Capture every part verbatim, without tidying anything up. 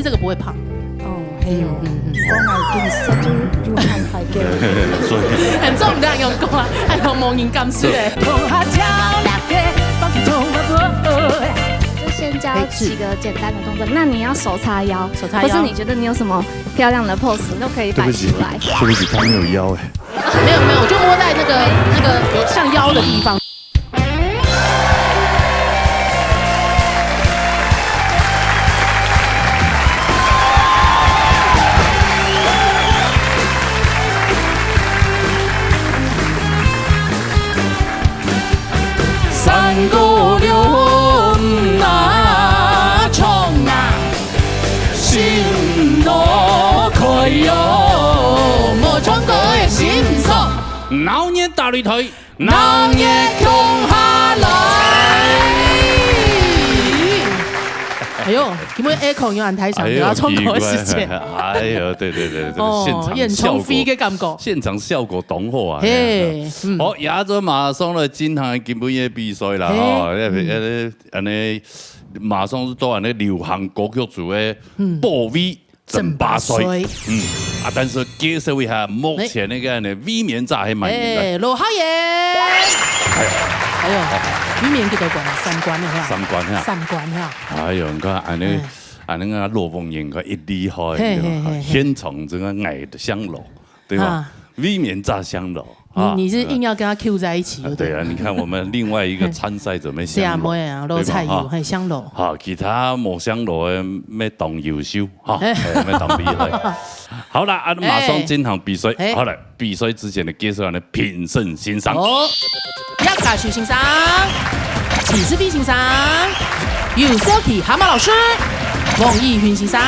這個不會胖。哦，係哦，嗯，嗯，嗯。講來緊實在有，有限大家。所以很重要，用講啊，還有無人敢食咧。就先教幾個簡單的動作，那你要手叉腰，手叉腰。或是你覺得你有什麼漂亮的pose，你都可以擺出來。對不起，對不起，他沒有腰哎。没有没有，我就摸在那個那個像腰的地方。 山歌了毋那唱啊，心路開喲，無唱歌个心酸。鬧熱大擂台，鬧熱共下來。哎喲，今晡日aircon有恁大聲，哎喲，要唱歌个時間。奇怪。哎喲，對對對，這個哦，現場效果，演唱會个感覺。現場效果當好啊。嘿，嗯。好，這陣馬上來進行今晡日个比賽啦，嘿，吼，嗯。 恁呢馬上就到恁呢流行歌曲組个，嗯，保衛爭霸賽。爭霸賽。嗯，啊，但是介紹一下目前那個恁呢衛冕者係麼人呢？哎，羅浩賢。哎喲。哎喲，衛冕幾多關啊？三關了，係吧？三關，係吧？三關，係吧？哎喲，你看，恁呢，哎。恁呢啊，羅鳳賢，你看，一厲害，嘿，對吧？嘿，嘿，嘿。現場這個愛的香爐。 對吧？啊。衛冕炸香爐，你，啊，你是硬要跟他Q在一起，啊，對不對？對啊，你看我們另外一個參賽者沒香爐，是啊，沒有啊，對吧？羅菜油，哈。嘿，香爐。好，其他無香爐的，乜當優秀，哈，哎。哎，乜當厲害。好啦，啊，馬上進行比賽。哎。好了，比賽之前呢，介紹恁呢評審先生。好，葉嘉修先生、徐世斌先生、游小琪蛤蟆老師、黃以雲先生。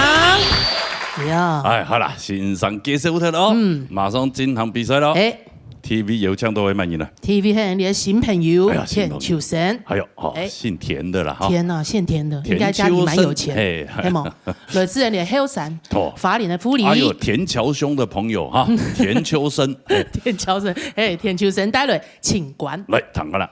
呀。哎，好啦，先生介紹忒了哦，嗯。馬上進行比賽了。哎。T V有請到位麼人呢？T V係你的新朋友，哎呀，新朋友。田秋生。哎喲，哦，哎。姓田的啦，哈。田啊，姓田的，田秋生。應該家裡蠻有錢，嘿。係無？來自你的後山，哦。花蓮的富里。哎喲，田僑兄的朋友，哈，田秋生，哎。田僑生，哎，田秋生，帶來，請關。來，聽下啦。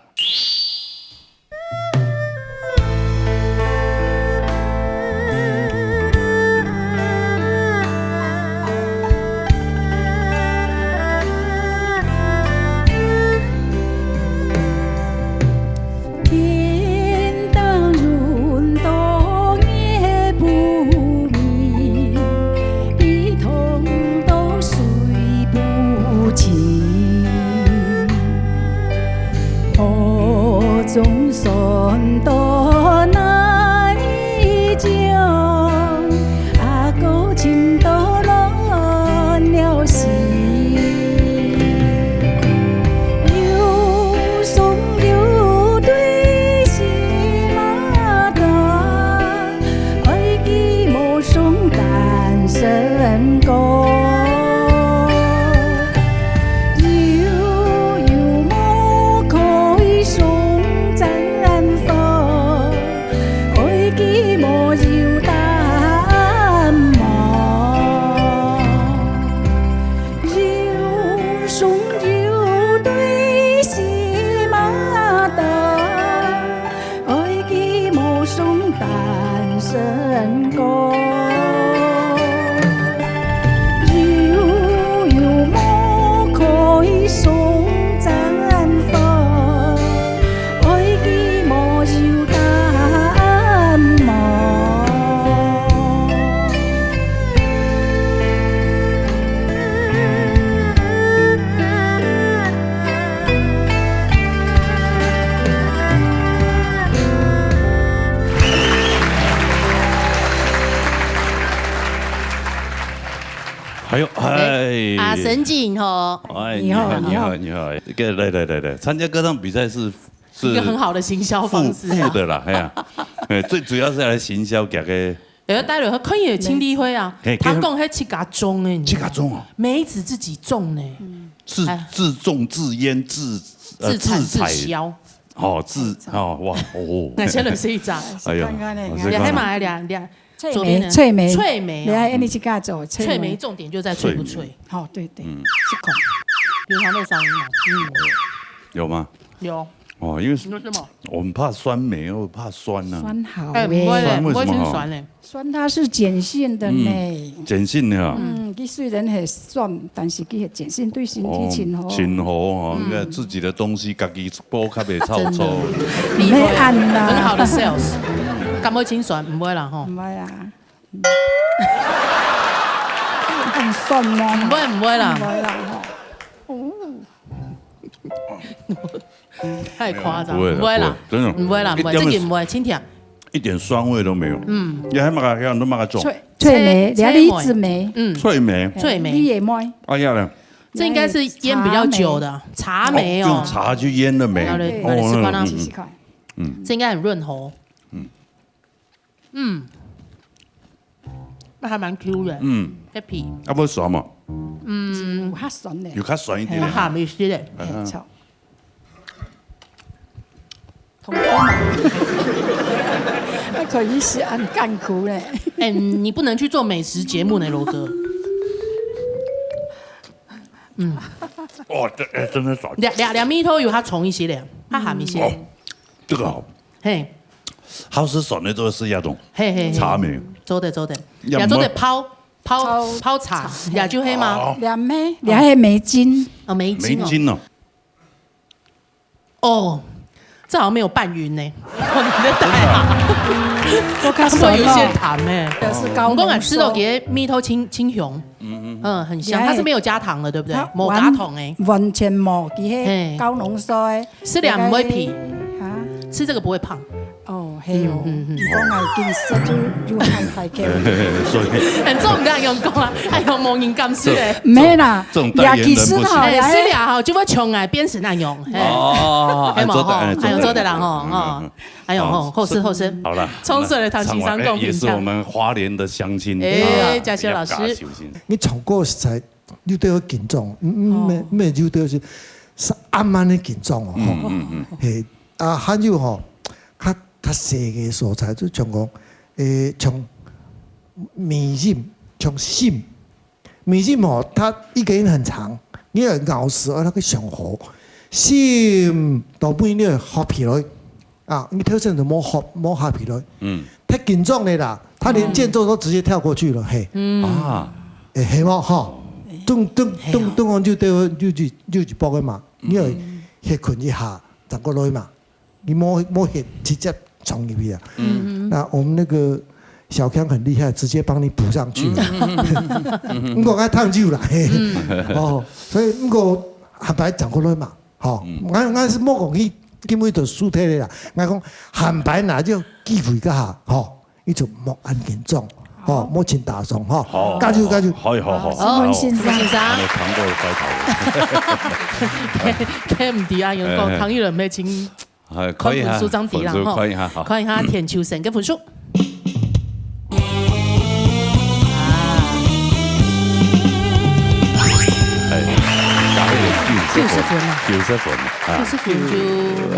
還有，哎，哎。阿神經吼。哎，你好，你好，你好。你好，你好。這個，來，來，來，來，參加歌唱比賽是，是一個很好的行銷方式啊。負，負的啦，哎呀。哎，最主要是來行銷這個 哎，帶來，看起來真厲害啊。嘿，他講係自家種的呢。自家種哦。梅子自己種呢。自，哎。自種自醃，自，呃，自產自自採。銷。哦，自，哦，哇，哦。那先來試一下。哎呀，看看呢，我是看也還蠻，兩，兩，翠梅，左邊呢？翠梅，翠梅哦。你看，你自家做，翠梅。翠梅重點就在脆不脆。翠梅。哦，對，對，嗯。是款。有糖豆酸吗？嗯。有嗎？有。哦，因為你說什麼？我很怕酸梅，我怕酸啊。酸好哎，不會嘞，酸為什麼哈？不會清酸嘞。酸它是鹼性的呢。嗯，鹼性的啊。嗯，佢雖然很酸，但是佢的鹼性對身體真好。哦，真好哦，嗯。你看自己的東西，家己補較袂臭臭。真的。你會按啦。很好的 sales。敢會清酸？不會啦吼。不會啊。很酸嗎？不會，不會啦。不會啦吼。哦。 太誇張，沒有，不會啦，不會啦，不會，真的。不會啦，不會，一點，這個不會，清甜。一點酸味都沒有。嗯。你還那麼，那麼重。脆，脆梅，脆梅。蓮子梅。嗯。脆梅。脆梅。嘿，你也梅。哎呀嘞。這應該是醃比較久的，茶梅哦。哦，用茶去醃的梅。好嘞，哦，來試看啊。那，嗯，嗯。試試看。嗯。這應該很潤喉。嗯。 嗯，那還蠻Q的。嗯。Happy。啊，不會酸嘛？嗯。有較酸的。有較酸一點點。有鹹一些的。嗯。嘿，著。同胞嘛。那可以是很艱苦嘞。哎，你不能去做美食節目呢，羅哥。嗯。哦，這，哎，真的酸。兩，兩，兩米頭有較重一些的，較鹹一些。哦，這個好。嘿。 好食酸的都係那種嘿，嘿，嘿。茶梅。做得，做得。也毋會。也做得泡，泡，泡，泡茶，茶。也就係嘛。哦。涼咩？涼係梅精。哦，梅精哦。梅精哦。哦，這好像沒有拌勻呢。你在帶啊？真的啊。我看有一些淡欸。表示高濃縮。毋過𠊎食到佢个味道清，清香。嗯，嗯，嗯。嗯，很香，它是沒有加糖的，對不對？它無加糖欸。完，完全無，佢係高濃縮的。嘿。 食了毋會肥。啊？吃這個不會胖。哦，係哦。嗯，嗯，嗯。你講啊，已經食就有害害个。所以，哎，做毋得恁樣講啊，哎喲，無人敢食咧。毋係啦，這種代言人不行。也其實吼，哎，食了吼，就會像𠊎變成恁樣，嘿。哦，係無吼？哎，做得，哎，做得。哎喲，做得啦吼，嗯，嗯，哦。嗯。哎喲，吼，好，好食，好食。好啦，沖水了，唐先生講評價。那，哎，也是我們花蓮的鄉親，哎，啊，嘉修老師。嘉修先生。你唱歌實在 有兜緊張，嗯，嗯，哦。毋係，毋係有兜係，係暗暗个緊張哦，吼。嗯，嗯，嗯。嘿，啊，還有吼，較，較細个所在，就像講，誒，像尾音，像心，尾音吼，它一個音很長，你要咬死，哦，那個上好，心，到尾你要合起來。 啊，你頭先就無合，無合起來。嗯。太緊張了啦，他連間奏都直接跳過去了，嘿。嗯。啊。誒，係無？吼。咚，咚，咚，咚，就對，就，就，就一駁个嘛。你要歇睏一下，轉過來嘛。你無，無歇直接衝入去啊。嗯。那我們那個小強很厲害，直接幫你補上去了。嗯。毋過愛燙手啦，嘿。嗯。哦，所以毋過坦白轉過來嘛。 吼，嗯。𠊎，𠊎係無講去，根本就輸忒个啦。𠊎講，坦白拿這個機會个下，吼，你就莫恁緊張，吼，好。莫盡打爽，吼。好。加油，加油。好，好，好，好。好，先生。先生。哎，糖豆拜託。聽，聽毋知啊，有人講，哎。唐奕倫要請 哎，看一下，分數，張迪啦，分數，吼。看一下，好。看一下田秋生个分數。啊。哎，加一點，九十分。九十分啊。九十分啊。九十分就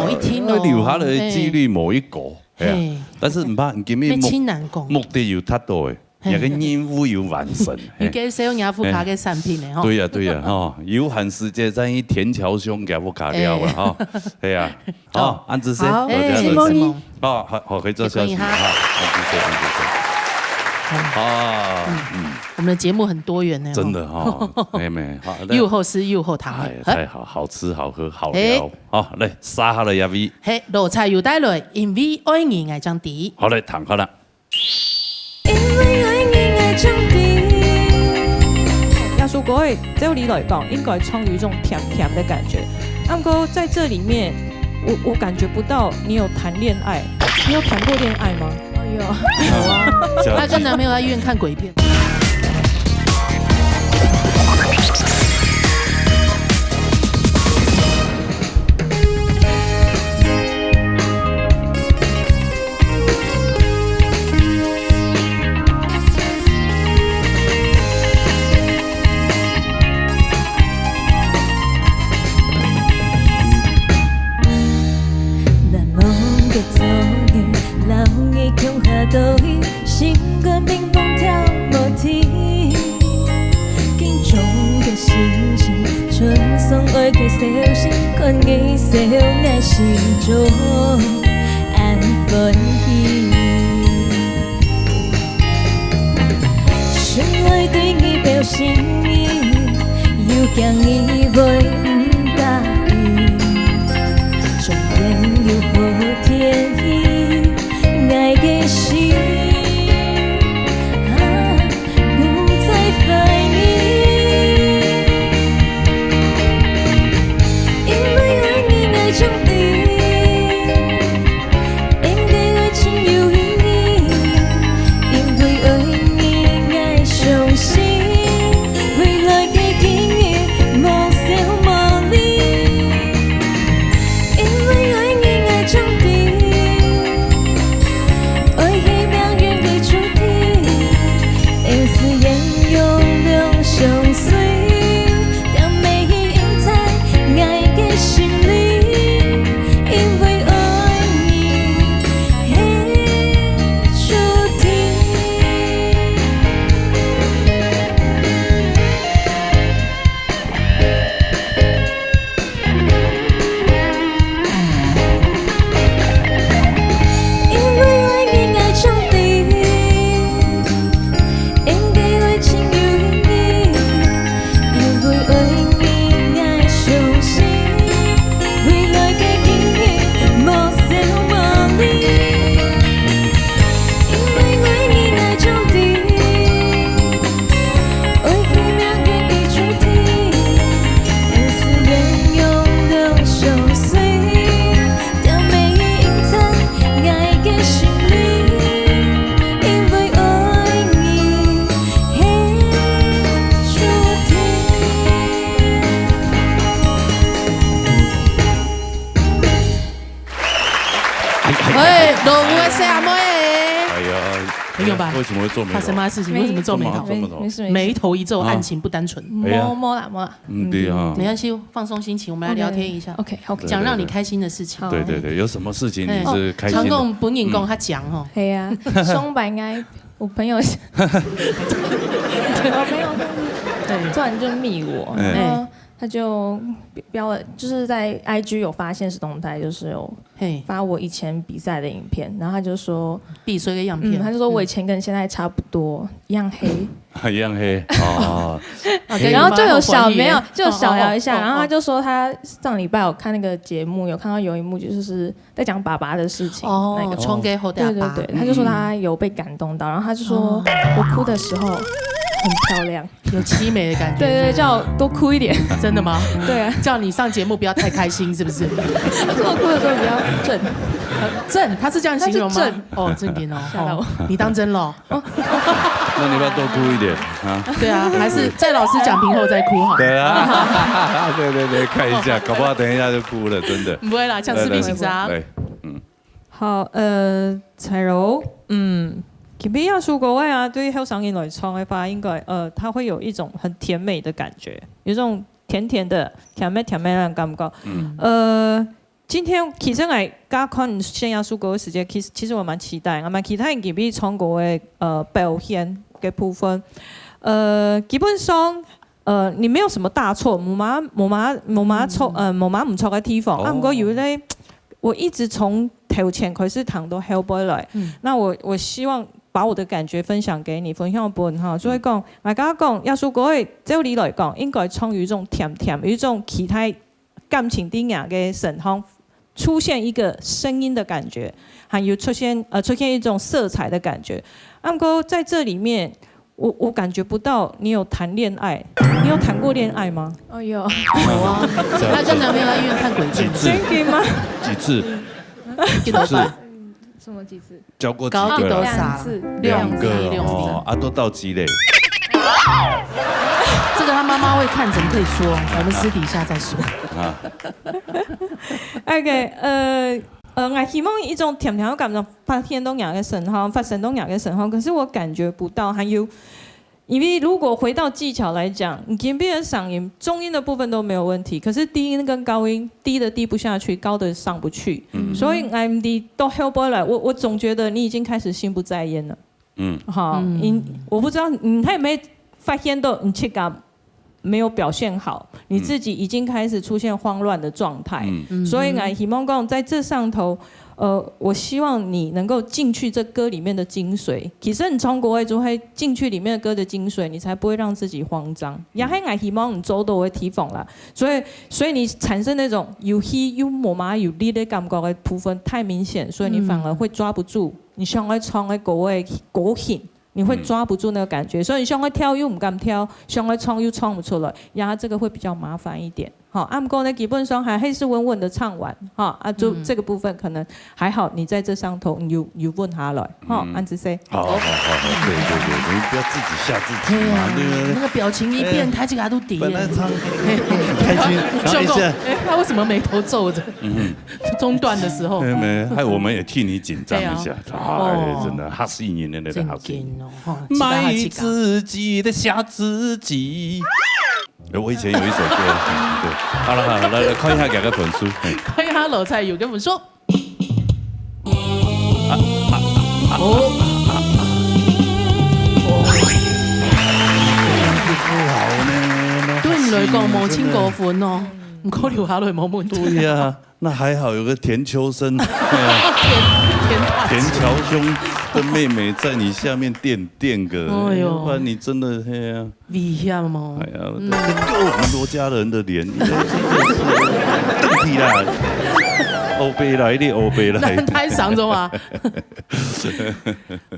無一定咯。呃，留下來个機率無一個，哎。哎呀，嘿。但是毋怕，你今日目，要盡難講。目的有達到誒。 嘿。你个任務有完成，嘿。你介紹若屋下个產品呢，吼。對呀，對呀，吼，有閒時節再去田秋生个屋下尞啦，哎。吼。對呀，好。好，恁仔細，好。哎，多謝，多謝。承蒙你。哦，好，好，可以做消息，你可以哈。好，恁仔細，恁仔細。好。啊，嗯。嗯。我們的節目很多元呢，真的吼。吼。妹妹，好，那，又好食又好湯。哎，太好，好吃好喝好聊。哎。好，來，沙哈的亞威。嘿，老菜又帶來，因為愛你愛講的。好，來，聽好了。 因為愛你愛唱的。這首歌誒，照理來講，應該唱有一種甜甜的感覺。不過在這裡面，我，我感覺不到你有談戀愛。你有談過戀愛嗎？哦，有。有啊。她跟男朋友在醫院看鬼片。 難忘个昨日，摎你共下倒去，心肝乒乓跳無停。緊張个心情，傳送愛个消息，看你笑，𠊎心中恁歡喜。想愛對你表心意，又驚你會毋答應。終於有好天氣，𠊎个心啊， 不再懷疑，因為愛你𠊎堅定，因為愛情有意義，因為愛你𠊎相信，未來个境遇無愁無慮。 因為愛你𠊎堅定，愛係命運个注定，因此沿用兩相隨，甜美印在𠊎个心裡，因為愛你係注定。 因為愛你𠊎堅定，因為愛情有意義，因為愛你𠊎相信，未來个境遇無愁無慮。因為愛你𠊎堅定，愛係命運个注定，因此沿用兩相隨。 甜美印在𠊎个心裡，因為愛你係注定。哎，老牛个細阿妹。哎呀，很勇吧？為什麼會皺眉頭？發生什麼事情？為什麼皺眉頭？幹嘛皺眉頭？沒事，沒事。眉頭一皺，啊。案情不單純。哎呀。沒，沒啦，沒啦。嗯，對啊。沒關係，放鬆心情，我們來聊天一下。OK，OK。講讓你開心的事情。好。對，對，對，有什麼事情你是開心的？哎，常講本人講較強吼。嗯。係啊，上擺𠊎，我朋友，我朋友就是，對。突然就密我，哎。然後他就標了，就是在IG有發限時動態，就是有，嘿。發我以前比賽的影片，然後他就說，比賽个樣片。嗯，他就說我以前跟現在差不多，一樣黑。 一樣黑哦。啊，然後就有小，沒有，就有小聊一下，哦，哦，哦。然後他就說他上禮拜有看那個節目，有看到有一幕就是在講爸爸的事情，哦，那個。衝擊後的爸爸。對，對，對，他就說他有被感動到，然後他就說，哦。我哭的時候很漂亮。有淒美的感覺，對，對，是不是？叫我多哭一點。真的嗎？對啊。叫你上節目不要太開心，是不是？他說我哭的時候比較正。呃，正，他是這樣形容嗎？他是正。哦，正經哦，嚇到我。哦，你當真了哦。 那你要不要多哭一點啊？對啊，還是在老師講評後再哭哈。對啊，對，對，對，看一下，搞不好等一下就哭了，真的。不會啦，像士兵先生。來，來，來。對，嗯。好，呃，彩柔，嗯，今晡日這首歌啊，對於後生人來唱的話，應該，呃，它會有一種很甜美的感覺，有一種甜甜的，甜美甜美个感覺。嗯。呃， 今天其實𠊎剛看這首歌个時間，其實，其實我蠻期待，我蠻期待你今晡日唱歌个，呃，表現个部分。呃，基本上，呃，你沒有什麼大錯，無麼，無麼，無麼錯，嗯。呃，無麼毋著个地方。哦。啊，毋過有一個，我一直從頭前開始聽到後背來。嗯。那我，我希望把我的感覺分享給你，分享分你哈。所以講，嗯。𠊎剛剛講，這首歌个，照理來講，應該唱有一種甜甜，有一種期待 感情在若个身項出現一個聲音的感覺，還有出現，呃，出現一種色彩的感覺。啊，毋過在這裡面，我，我感覺不到你有談戀愛。你有談過戀愛嗎？哦，有。有啊，她跟男朋友在醫院看鬼片。幾次？真的嗎？幾次？幾多次？幾多次？什麼幾次？ 交過幾個？高幾多少？兩次。兩個哦，兩次。啊，都到幾嘞？這個他媽媽會看，怎麼可以說？我們私底下再說。啊。OK，呃，呃，𠊎希望一種甜甜个感覺發現到若个身項，發生到若个身項，可是我感覺不到，還有 因為如果回到技巧來講，你今晡日个聲音，中音的部分都沒有問題，可是低音跟高音，低的低不下去，高的上不去。嗯。所以𠊎毋知到後背來，我，我總覺得你已經開始心不在焉了。嗯。哈，嗯。你，我不知道你，他有沒有發現到你自家没有表现好，你自己已经开始出现慌乱的状态。嗯。所以呢，希望讲在这上头，呃，我希望你能够进去这歌里面的精髓。其实你唱歌的时候，会进去里面的歌的精髓，你才不会让自己慌张。也还俺希望你周到的提防啦，所以，所以你产生那种有喜又无嘛有力的感觉的部分太明显，所以你反而会抓不住你想要唱的歌的歌型。 你会抓不住那个感觉，所以你想要跳又不敢跳，想要唱又唱不出来，然后这个会比较麻烦一点。好，啊，毋过呢，基本上还，还是稳稳的唱完，哈，啊，就这个部分可能还好，你在这上头，你有，有稳下来，哈，嗯。安子 C。好，好，好，好，好，对，对，对，你不要自己吓自己嘛，嘿啊，对不对？那个表情一变，哎，他这个都低耶。本来唱很开心，然后一下，哎，他为什么眉头皱着？嗯。中段的时候。没，没，害我们也替你紧张一下。对啊。哎，哦。真的，吓死人的那个吓死人。真紧哦，吼，自家吓自家。卖自己的吓自己。哎，我以前有一首歌，对，好了，好了，来，来，看一下两个粉丝，嘿。看一下老蔡有跟我们说。哦。这样子不好呢，对你来讲，那吓死人，真的。无真过分哦，毋过留下来无问题。对呀。 那还好有个田秋生，对啊，田，田大姐。田乔兄的妹妹在你下面垫，垫个，哎呦。要不然你真的，嘿啊。危险哦。哎呀，嗯。对，对，我们罗家人的脸，你真的是，对不起啦，欧贝来的，欧贝来。那太伤着啊。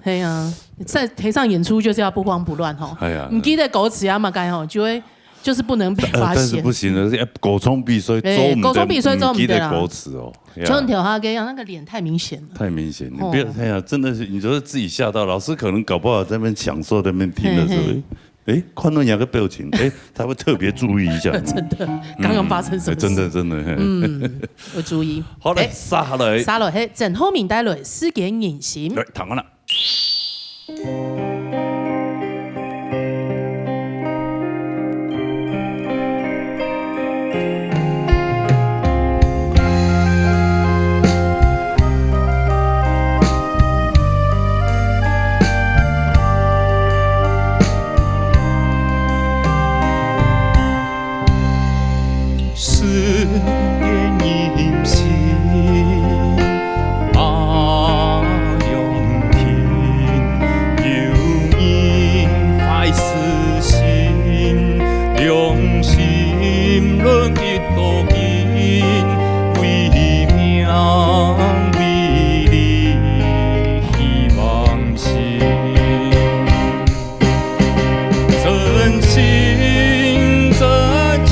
嘿啊，在台上演出就是要不慌不乱吼。哎呀。毋记得歌词啊嘛，该吼，就会 就是不能被发现。呃，但是不行的，是，哎，歌唱比赛做毋得，哎，歌唱比赛做毋得啦。毋記得歌词哦，呀。就像跳下个一样，那个脸太明显了。太明显，你不要，哦。哎呀，真的是，你就是自己吓到，老师可能搞不好在那边享受，在那边听的时候，嘿，嘿。哎，哎，看到你那个表情，哎，他会特别注意一下。真的，刚刚发生什么事？嗯，哎，真的，真的，嘿。嗯，有注意。好嘞，哎，接下来。接下来，嘿，鄭浩明帶來《世間人心》。来，聽看啦。 世間人心哪樣定，有人壞私心，良心論幾多斤，為名為利希望心。 真心真情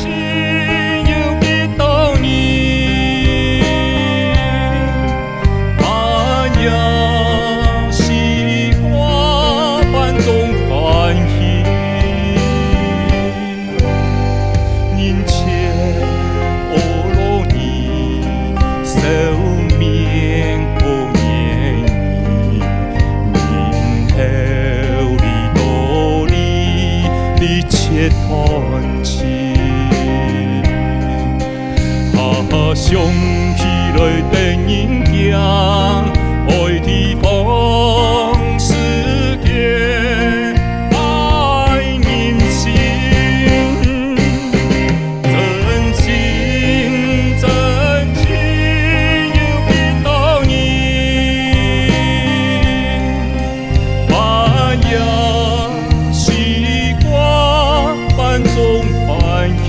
有幾多人，半夜西瓜飯中歡喜。 人前阿轆耳，笑面好言語，人後裡肚裡，你切斷情。 啊，想起來得人驚，愛提防世間歹人心。真心真情有幾多人，半夜西瓜飯中歡喜。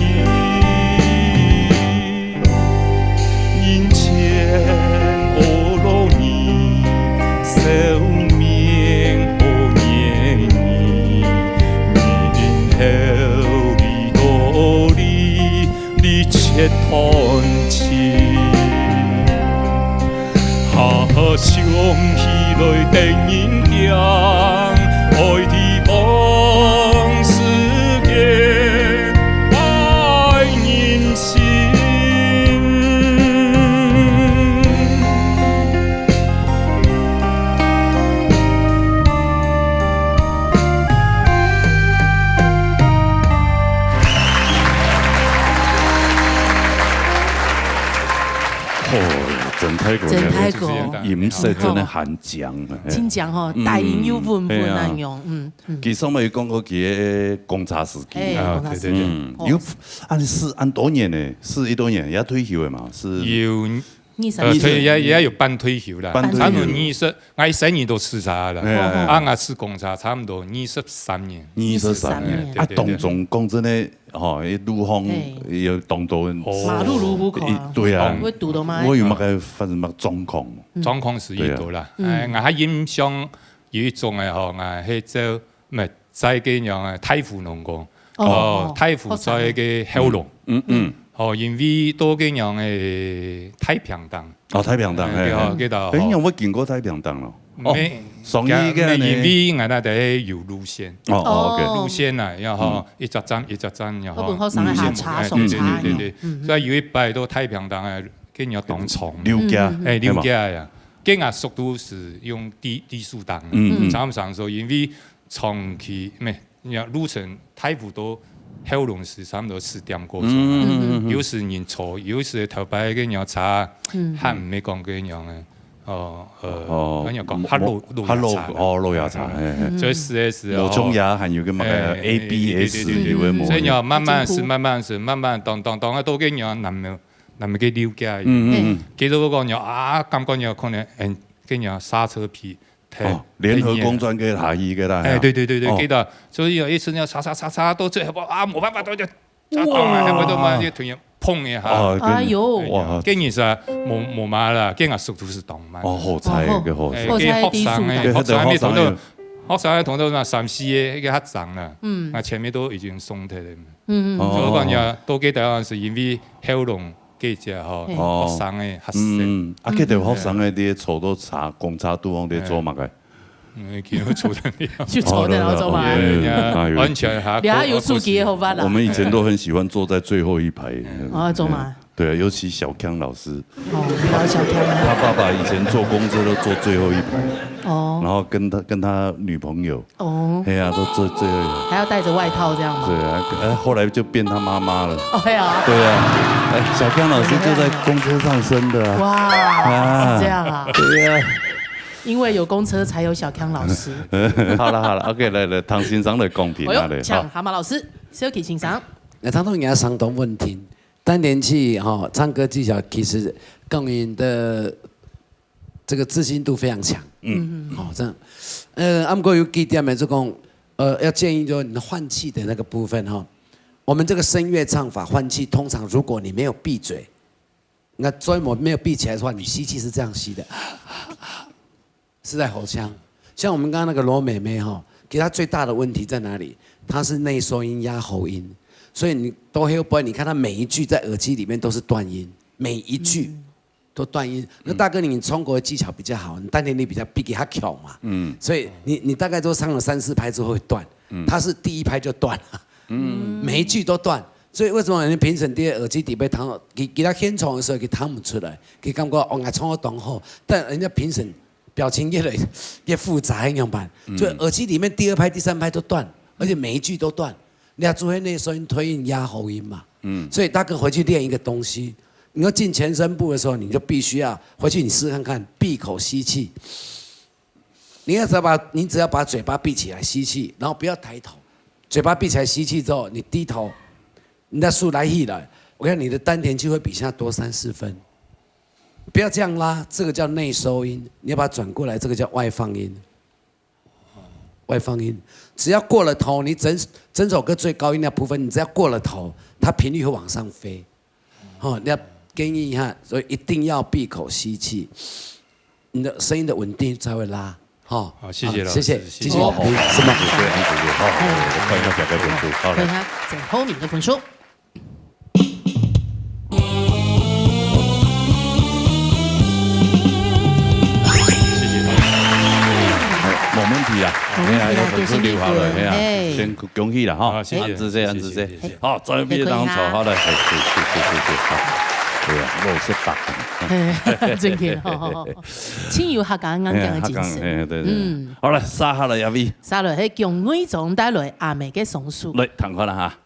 人前阿轆耳，笑面好言語，人後裡肚裡，你切斷情。啊，想起來得人驚，愛提防世間歹人 心。哦，真太泰國个真泰國。音色真个還靚啊，嘿。真靚吼，嗯，低音又穩穩啊，嘿啊。恁樣，嗯，嗯。其實我有講過佢个公車司機。哎，啊，公車司機。對，對，對。嗯，哦。有，恁四，恁多年呢，四十多年，也退休了嘛，是。有，二三十。呃，退，也，也有半退休啦，半退休。差不多二十，𠊎一生人都駛車啦，哎，哎，哎。啊，𠊎駛公車差不多二十三年。二十三年。二十三年。啊，對，對，對。當中講真个， 吼，一路項嘿。有當多人哦。馬路如虎口啊。一，對啊。會堵到嗎？我有麼个發生麼个狀況？嗯。狀況係有啦。對啊。嗯。哎，𠊎還印象有一種个吼，𠊎係做，毋係，在該樣个大湖農工。哦，哦，哦，大湖在該後龍。嗯，嗯。哦，因為到該樣个太平洋。哦，太平洋，哎，嘿，嘿。對，哦，該搭，哎，哦。你有無經過太平洋咯？哦，沒，上去該呢。因為𠊎那得有路線。哦，哦，OK。哦。路線啊，然後嗯。一隻站一隻站，然後好分學生个下車，路線，哎，上車。對，對，對，對。嗯。所以有一擺到太平洋啊，跟人家當衝。溜家。嗯。哎，溜家呀。跟人家速度係用低，低速檔。嗯，嗯。常常說，因為長期，沒，你看路程大湖到後龍係差不多十點過鐘啊。嗯，嗯，嗯，嗯。有時人坐，有時頭擺个人家車，嗯。還毋係講个樣个。 哦，呃，哦，恁樣講，較老，老爺車啦。較老，哦，老爺車，嘿，嘿。嗯。所以係个係哦。無像也還有个麼个哎，A B S，對，對，對，對，對。有个無。所以你要慢慢駛，慢慢駛，慢慢當，當，當，啊，到个你要南無，南無个溜家。嗯，嗯，嗯。其實我講你啊，感覺你可能，嗯，跟你剎車皮，哦，聯合工專个下去个啦，哎，嘿啊。對，對，對，對，哦。記得，所以有一次你要剎，剎，剎，剎到最後，啊，無辦法，都就 啊，當然，哇。還會到嘛，就突然碰一下。哦，哎喲。哇。跟你說，無，無嘛啦，跟我速度係當慢。哦，好彩哦，个好彩。哎，好彩个學生哎，低速的。學生還沒同到，對，學生有學生還同到嘛，三四个，一个較長啦。嗯。啊，前面都已經鬆脱了。嗯，嗯。哦。所以講呀，到該台灣係因為後龍該隻吼，嘿。哦。學生个較細。嗯，啊，該條學生个，你坐到車，公車肚項，你做麼个？哎。 嗯，佢有坐在那。就坐在那做嘛。哦，對，對，對，哎喲。安全還過，你還有手機的好辦啦。我們以前都很喜歡坐在最後一排。哦，做嘛。對，尤其小康老師。哦，你老小康啊。他爸爸以前坐公車都坐最後一排。哦。然後跟他，跟他女朋友。哦。哎呀，都坐最後一排。還要帶著外套這樣嗎？對啊，哎，後來就變他媽媽了。哦，對啊。對啊，哎，小康老師就在公車上生的啊。哇，啊。是這樣啊。對啊。 因為有公車才有小康老師。好了好了，OK，來來，唐先生來公平啊，哎喲，來，好。請蛤蟆老師，小琪先生。那當中也相當穩定，但年紀哈，唱歌技巧其實跟您的這個自信度非常強。嗯。好，這樣，呃，啊，毋過有幾點呢，就講，呃，要建議就是你的換氣的那個部分哈，我們這個聲樂唱法換氣，通常如果你沒有閉嘴， 那嘴巴沒有閉起來的話，你吸氣是這樣吸的，是在喉腔。像我們剛剛那個羅美美哈，其實她最大的問題在哪裡？她是內收音壓喉音，所以你到後背，你看她每一句在耳機裡面都是斷音，每一句都斷音。那大哥，你唱歌的技巧比較好，你丹田力比較，比佢較強嘛，嗯，所以你，你大概都唱了三四拍之後會斷，她是第一拍就斷了。 嗯，每一句都斷。所以為什麼人家評審在耳機底背聽，佢，佢在現場的時候佢聽不出來，佢感覺，哦，𠊎唱得當好，但人家評審表情越來越複雜，該怎麼辦？嗯。就耳機裡面第二拍、第三拍都斷，而且每一句都斷，你要注意那收音推音壓喉音嘛。嗯。所以大哥回去練一個東西，你要進前聲部的時候，你就必須要回去你試看看，閉口吸氣。 你要只要把，你只要把嘴巴閉起來吸氣，然後不要抬頭，嘴巴閉起來吸氣之後，你低頭，你的手拉起來，我看你的丹田就會比現在多三四分。不要這樣拉，這個叫內收音，你要把它轉過來，這個叫外放音。外放音，只要過了頭，你整，整首歌最高音那部分，你只要過了頭，它頻率會往上飛。 吼，你要建議一下，所以一定要閉口吸氣，你的聲音的穩定才會拉，吼。好，謝謝老師，好，謝謝，謝謝。繼續打拼，好，好，是嗎？好，好，好，我看一下表格分數，好，來。看一下最後面的分數。謝謝。哎，無問題啊，無問題啊，哎呀，有分數留下來，就是哎呀，你个，哎。先恭喜了哈，好，謝謝，恁仔細，恁仔細。謝謝，謝謝。好，最後面當中，好，來，哎，謝謝，謝謝，謝謝，好。哎呀，我是打。真的，好，好，好。真有客家硬頸的精神。哎，客家，哎，對，對。嗯。好，來，續下來，阿偉。續落，係蔣偉忠帶來阿妹个松鼠。來，聽看啦哈。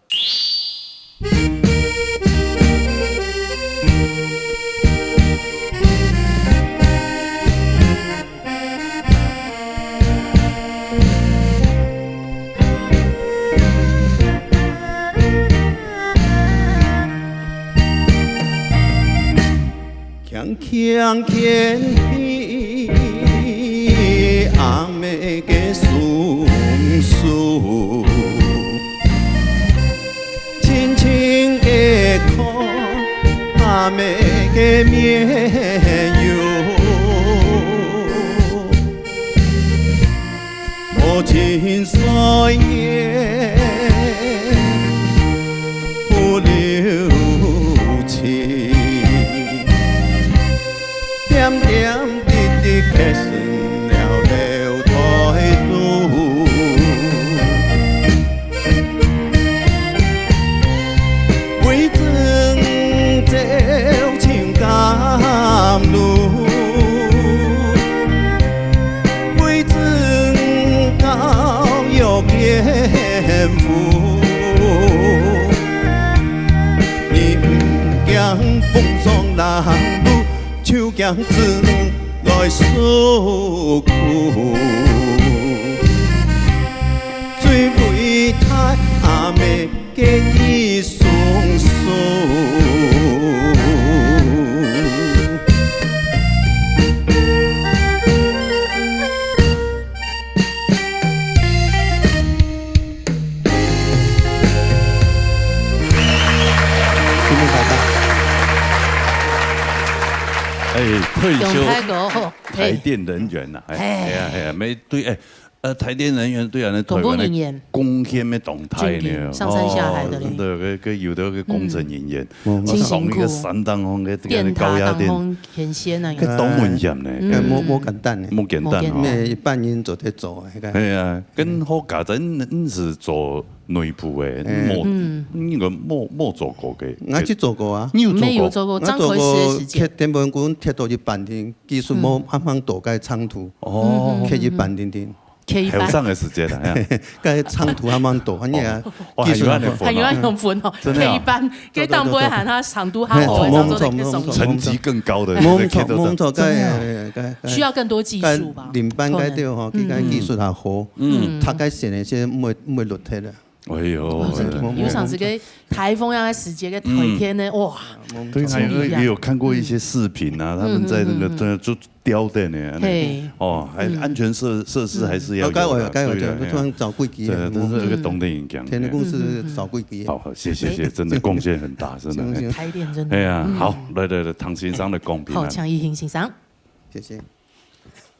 想牽起阿姆个雙手，親親个看阿姆个面容。 無情歲月不留情，點點滴滴刻成了樓台路。 為爭朝尋甘露，為爭教育艱苦。你毋驚風霜冷露， 就驚子女來受苦。最偉大阿姆个一雙手。 今天大家。哎，退休中泰国，台电人员呐，哎，嘿。哎呀，哎呀，没，对，哎，呃，台电人员对咱的台湾的公务人员。贡献没动态呢，真的，上山下海的嘞。哦，真的，个，个有的个工程人员，嗯。啊，真辛苦。上一个山当中个这个电塔高压电，当中天线啊，个当危险呢，嗯。个，无，无简单呢。无简单哦。无简单。因为一般人做得做，那个。哎呀，跟好佳哉，嗯，是做 内部个，哎。无，嗯。那个无，无做过个。我去做过啊。你有做过？没有做过，我做过，张口师的时间。贴电饭锅贴到一半天，技术无，嗯。慢慢倒该长途，哦。贴一半天天。贴一半。后生的时间啦，哎呀。该长途慢慢倒，你啊，哦，哦，技术还有恁样分哦。还有恁样分哦，真的啊。贴一半，对，对，对，对。给当官喊他长途哈，嘿，哦，我会当做那个松。没错，没错。层级更高的，没错，那个贴到这。没错，该，真的啊。哎，哎，哎，哎。需要更多技术吧？该领班该对吼，可能。嗯，嗯。该技术还好，嗯。他该选的些没，没落贴的。 哎呦，哦，真的，哎。有场时个台风要在时节个台天呢，嗯。哇，对，还有，超厉害。也有看过一些视频啊，嗯，他们在那个，嗯，嗯，嗯。真的就吊在那，嘿。哦，还安全设，嗯。设施还是要有的，嗯。哦，该我有，该我有，对啊，对啊。突然找贵机了，对啊，这是那个冬天影响，天气公司找贵机。好，好，谢谢，谢谢，真的贡献很大，真的。行，行。台电真的。哎呀，嗯。好，来，来，来，唐先生的公平啊。好，抢一行先生。谢谢。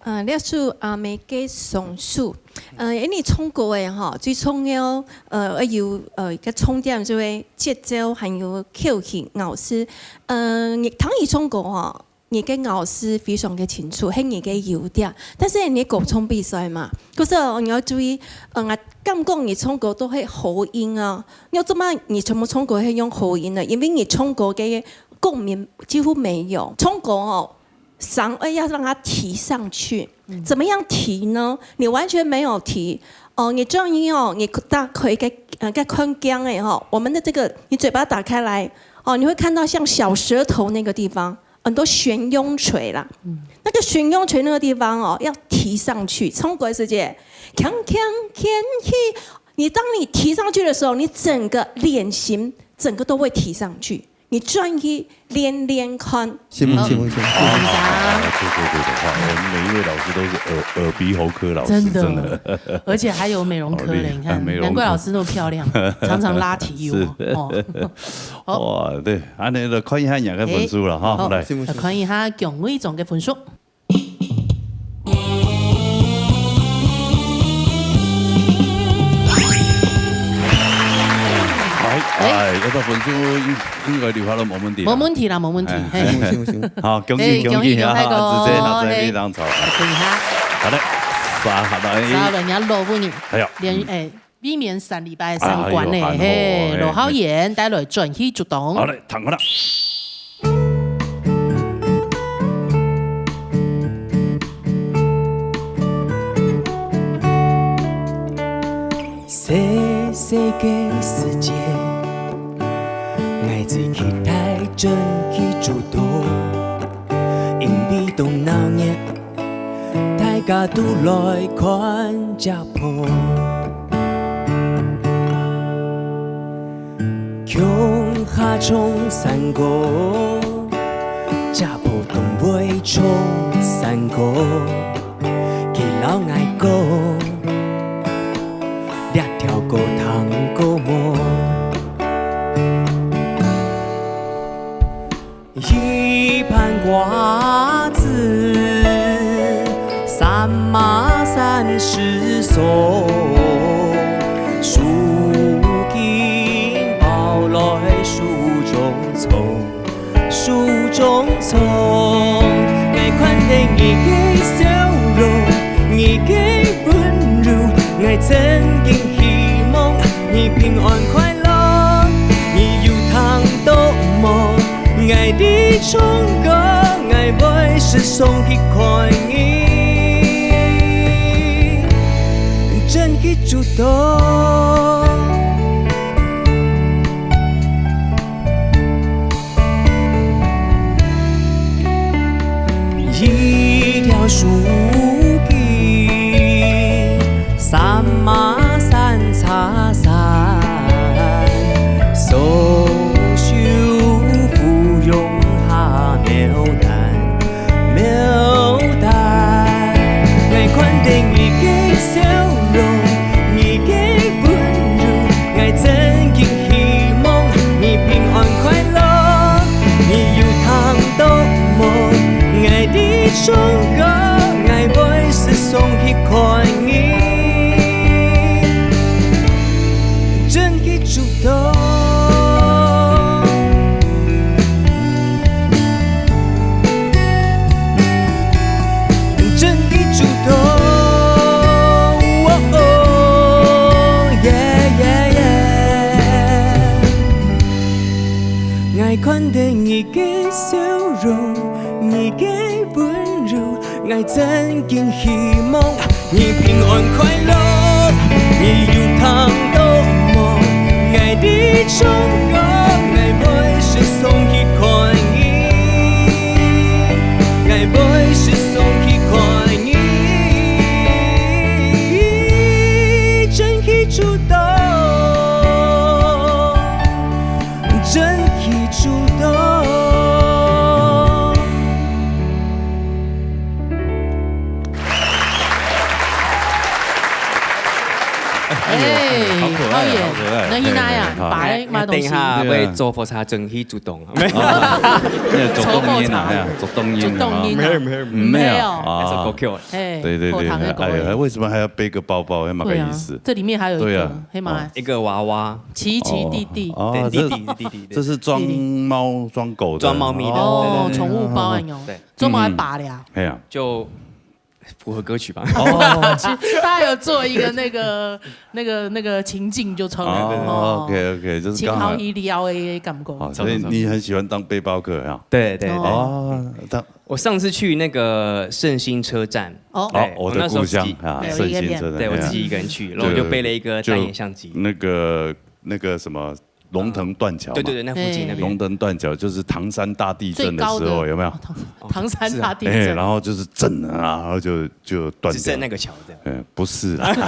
呃，这首阿姆个双手，呃，因为唱歌个吼，最重要，呃，要有，呃，个重点就係节奏，还有口型、咬字。呃，你，当你唱歌吼，你个咬字非常个清楚，系你个优点。但是你个歌唱比赛嘛，可是哦，你要注意，呃，我感觉你唱歌都会喉音啊。你要做么？你全部唱歌会用喉音的，因为你唱歌个共鸣几乎没有。唱歌哦， 嗓音要让它提上去。嗯。怎么样提呢？你完全没有提，哦，你这样音哦，你打开个，呃，个空间哎吼，我们的这个，你嘴巴打开来，哦，你会看到像小舌头那个地方，很多悬雍垂啦。嗯。那个悬雍垂那个地方哦，要提上去，唱歌个时节，锵锵锵起。你当你提上去的时候，你整个脸型整个都会提上去。 你转去练练看。行不行？嗯。行不行？好，好，好，对，对，对，对，好，我们每一位老师都是耳，耳鼻喉科老师，真的。真的。而且还有美容科的，好厉害，你看，美容科。难怪老师那么漂亮，常常拉提我，是。哦。好。哇，对，恁样就看一下两个分数了哈，哎，好，来。行不行？看一下姜伟忠个分数。 哎，哎。哎，這个分數應，應該留下來無問題啦。無問題啦，無問題，哎，嘿。行，行，行。好，恭喜，哎，恭喜，恭喜，恭喜，哈，哈，哈，直接，哈，直接，嘿。非常好。恭喜哈。好的，接下來。接下來，人家老婦人，哎呀，連，嗯。哎，未免三禮拜三關呢，哎呦，嘿，嘿。羅浩然帶來轉去竹東。好嘞，聽好了。 細細个時節，𠊎最期待轉去竹東，因為當鬧熱，大家都來看姐婆。 共下唱山歌，姐婆當會唱山歌，佢摎𠊎講，這條歌聽過無？一盤瓜子，三媽三十送，手巾包來手中搮。 手中搮。𠊎看著你个笑容，你个溫柔，𠊎真經希望你平安快樂。你有聽著無？𠊎在唱歌，𠊎會時常去看你，真去主動。 一條手巾，三媽三叉衫，雙手扶擁下牡丹，牡丹。𠊎看著你个笑容，你个溫柔，𠊎真經希望你平安快樂。 你有聽著無？𠊎在唱歌，𠊎會時常去看你，真去主動。真去主動。哦，哦，yeah，yeah，yeah。 𠊎看著你个笑容，你个溫柔，𠊎真經希望你平安快樂。你有聽著無？𠊎在唱歌，𠊎會時常去看你，𠊎會時常去看你，真去主動。 真去主動。哎，好可愛，好可愛。能去哪呀？哎，哎，哎，擺嘛東西。等一下會坐火車，真去主動。沒有。哦，那个做冬阴啊，做冬阴啊。做冬阴啊。沒有，沒有，沒有。沒有。啊。那是國語。哎，對，對，對，課堂的國語。哎呀，為什麼還要背個包包？還蠻有意思。對啊，這裡面還有一個，對啊。黑馬。哦。一個娃娃。 奇奇弟弟。哦，弟弟，這，弟弟，弟弟，這是裝貓裝狗的。裝貓咪的，哦，對，對，對。寵物包那種。對。專門來拔的啊。嗯。哎呀。就符合歌曲吧。哦。他還有做一個那個，那個，那個情境就出來了。哦，哦。OK，OK，就是剛好。情好意料的感覺。哦，所以你很喜歡當背包客啊？對，對，對。哦。哦，他我上次去那個勝興車站，哦。對，哦，我的故鄉啊，我那時候自己，對，勝興車站，對，我自己一個人去，哎呀。然後我就背了一個單眼相機。就那個 那個什麼，龍騰斷橋嘛。對，對，對，那附近那邊。哎。龍騰斷橋就是唐山大地震的時候，最高的，有沒有？哦，唐，唐山大地震。是啊。哎，然後就是震啊，然後就，就斷掉。只剩那個橋這樣。哎，不是啊。唐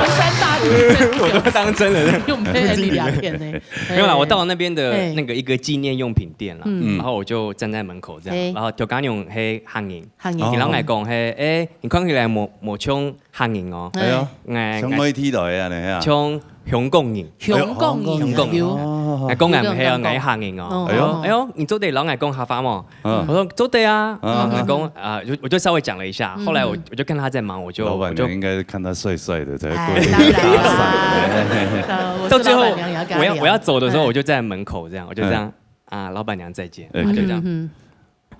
山大地震。我都當真了。又沒有力量片呢。沒有啦，哎。我到那邊的那個一個紀念用品店啦，嗯。然後我就站在門口這樣，哎。然後就剛用黑漢語，漢語。哦。然後來講，嘿，哎，你看起來沒，沒像 客人哦。哎喲，哎。像外地來个恁樣啊。像香港人。香港人啊，香港人。有。哦。𠊎講𠊎毋係哦，有這種感覺。𠊎客人哦。哦。哎喲。哎喲，你做得摎𠊎講客話無？嗯。我說做得啊。嗯。然後他講，啊，就，我就稍微講了一下，嗯。後來我，我就看他在忙，我就，老闆娘應該是看他帥帥的才過去搭訕。哎，當然啊。呃，我是老闆娘也要跟他聊。到最後，我要，我要走的時候，哎。我就在門口這樣，我就這樣，嗯。啊，老闆娘再見，哎。他就這樣。嗯，嗯，嗯。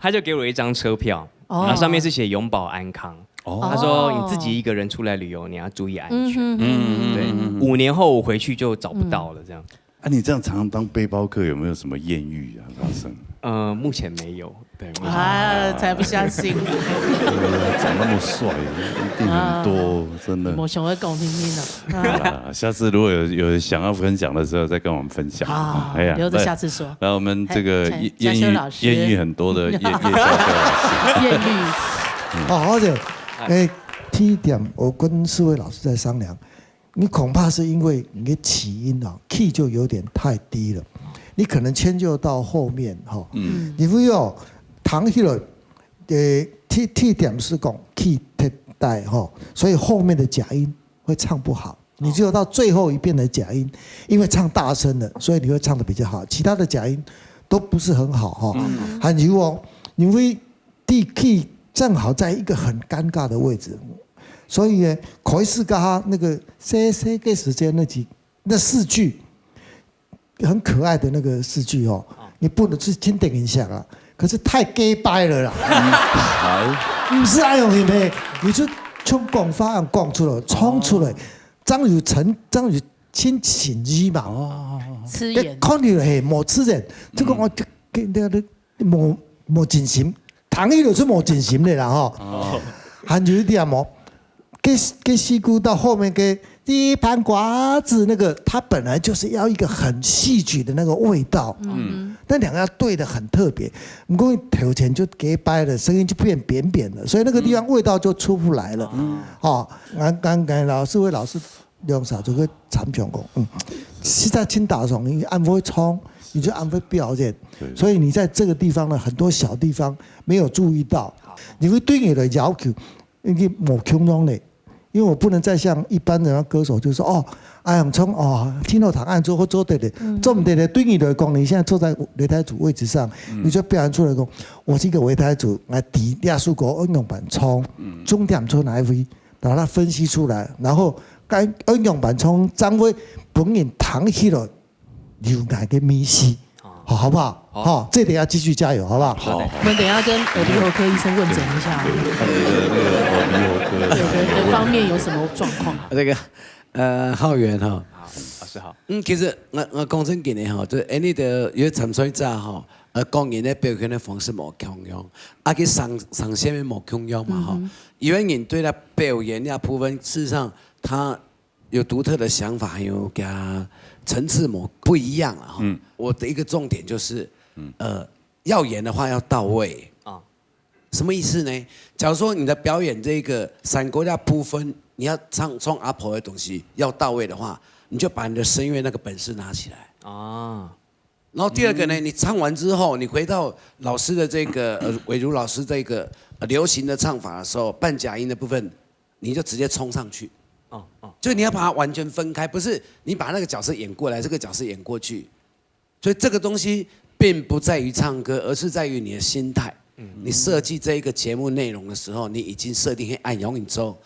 他就給我一張車票，哦。然後上面是寫永保安康。哦。他說：“你自己一個人出來旅遊，你要注意安全。”嗯哼，嗯哼，對，嗯哼。五年後我回去就找不到了，這樣。啊，你這樣常常當背包客，有沒有什麼豔遇啊發生？呃，目前沒有，對，目前沒有。啊，才不相信。對啊，長那麼帥，一定很多，啊。真的。無想要講聽聽啊。 好啦，下次如果有，有想要分享的時候，再跟我們分享。好，哎呀，留著下次說。來，來，我們這個豔，嘿，豔遇，豔遇很多的葉，葉瀟瀟老師。豔遇。好，好的。哎，第一點，我跟四位老師在商量，你恐怕是因為你的起音啊，key就有點太低了，你可能遷就到後面哈。嗯。你不要聽起來，呃，第，第一點是講氣忒大吼，所以後面的假音會唱不好。你只有到最後一遍的假音，因為唱大聲了，所以你會唱得比較好，其他的假音都不是很好哈。嗯。還有哦，因為第一句正好在一個很尷尬的位置，所以呢，開始跟他那個細細个時間那幾，那四句，很可愛的那個四句哦，你不能是聽等一下啊，可是太假掰了啦。好，毋係恁樣个咩？你就像講法恁講出來，唱出來，正有誠，正有親情意嘛。吃眼。看起來嘿，無自然，這个我就跟那个無無真心，聽起來是無真心的啦吼。還有一點哦，跟跟西姑到後面跟一盤瓜子那个，它本來就是要一個很戲劇的那個味道，嗯，那兩個要對的很特別。不過頭前就假掰了，聲音就變扁扁了，所以那個地方味道就出不來了。哦，剛剛剛才老師，魏老師兩儕就會參詳講，嗯，實在聽打爽，你恁會唱，你就恁會表演，所以你在這個地方呢，很多小地方沒有注意到，你會對你的要求，因為無共樣嘞。因為我不能再像一般的歌手，就是說哦，哎呀，唱哦，聽到答案之後做得的，做毋得的。對你來講，你現在坐在擂台主位置上，你就表演出來講，我是一個擂台主，來提這首歌，我用板唱，重點在哪一位，把它分析出來，然後該用板唱，正會分人聽起來有哪個迷失，好，好不好？好，這點要繼續加油，好不好？好，我們等一下跟耳鼻喉科醫生問診一下，看你的那个耳鼻喉科对对，这方面有什么状况？那个呃，浩源哈，老师好。嗯，其实我我讲正经的哈，就因为的有参赛者哈，呃，个人的表现的方式无共样，啊，去上上线的无共样嘛哈。有的人对他表演那部分，事实上他有独特的想法，还有给他层次不不一样了哈。我的一个重点就是，呃，要演的话要到位啊。什么意思呢？假如说你的表演这个三个那部分，你要唱唱阿婆的东西要到位的话，你就把你的声乐那个本事拿起来。啊，然后第二个呢，你唱完之后，你回到老师的这个呃，伟如老师这个呃流行的唱法的时候，半假音的部分，你就直接冲上去。哦哦，就你要把它完全分开，不是你把那个角色演过来，这个角色演过去。所以这个东西并不在于唱歌，而是在于你的心态。你设计这一个节目内容的时候，你已经设定很按永远周。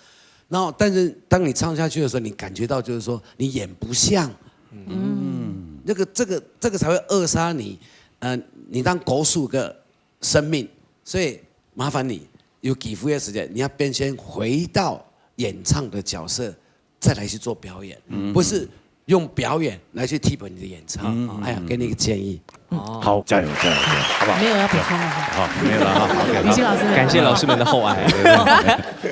然后，但是当你唱下去的时候，你感觉到就是说你演不像，嗯，那个这个这个才会扼杀你，呃，你当狗鼠个生命。所以麻烦你有几副的时间，你要变先回到演唱的角色，再来去做表演，不是用表演来去替补你的演唱。哎呀，给你一个建议。好，加油加油加油，好不好？没有要补充了哈。好，没有了哈。OK，李欣老师，感谢老师们的厚爱。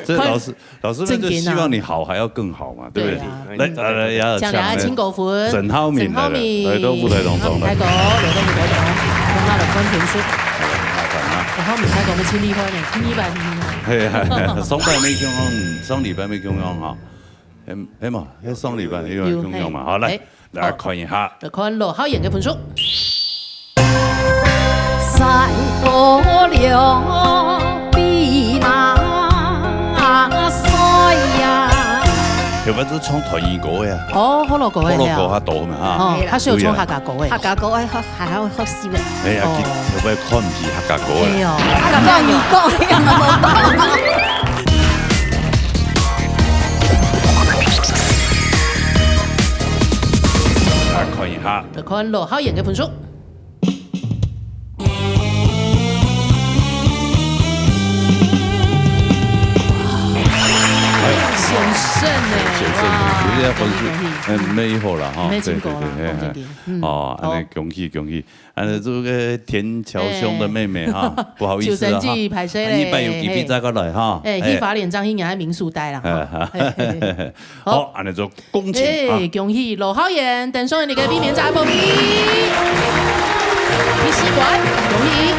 这老师老师们就正经啊希望你好还要更好嘛，对不对对啊？来来来，要讲两个亲狗粉，沈浩敏来了，沈浩敏来到舞台当中来开。狗，来到舞台当中，让他来观评书。麻烦啊。沈浩敏开狗，我们亲力欢迎，亲力欢迎。嘿，上礼拜没共样，上礼拜没共样哈。哎，哎嘛，上礼拜因为共样嘛，好来，来看一下。来看罗浩贤的分数。赛过了比那赛呀。特别是唱台语歌的啊，哦，好老歌的好老歌呀。较多嘛哈。哦，他是有唱客家歌的。客家歌还好，还好好笑的。哎呀，哦特别看不起客家歌的。哎呦，客家歌你讲，你讲无讲？来看一下。来看罗浩贤的分数。险胜呢，险胜，哇人家分数恭喜恭喜很美好了哈。没成功了，对对对恭喜你。嗯哦，好那恭喜恭喜，啊，这个田乔兄的妹妹哈，不好意思了哈，就生气，拍谁嘞？一百有几笔再过来哈。哎，哎一法连张欣也还民宿呆了哈。哎嘿嘿嘿好，啊，那就恭喜啊哎，！恭喜罗浩贤，登上你个避免炸爆皮，你喜欢，恭喜！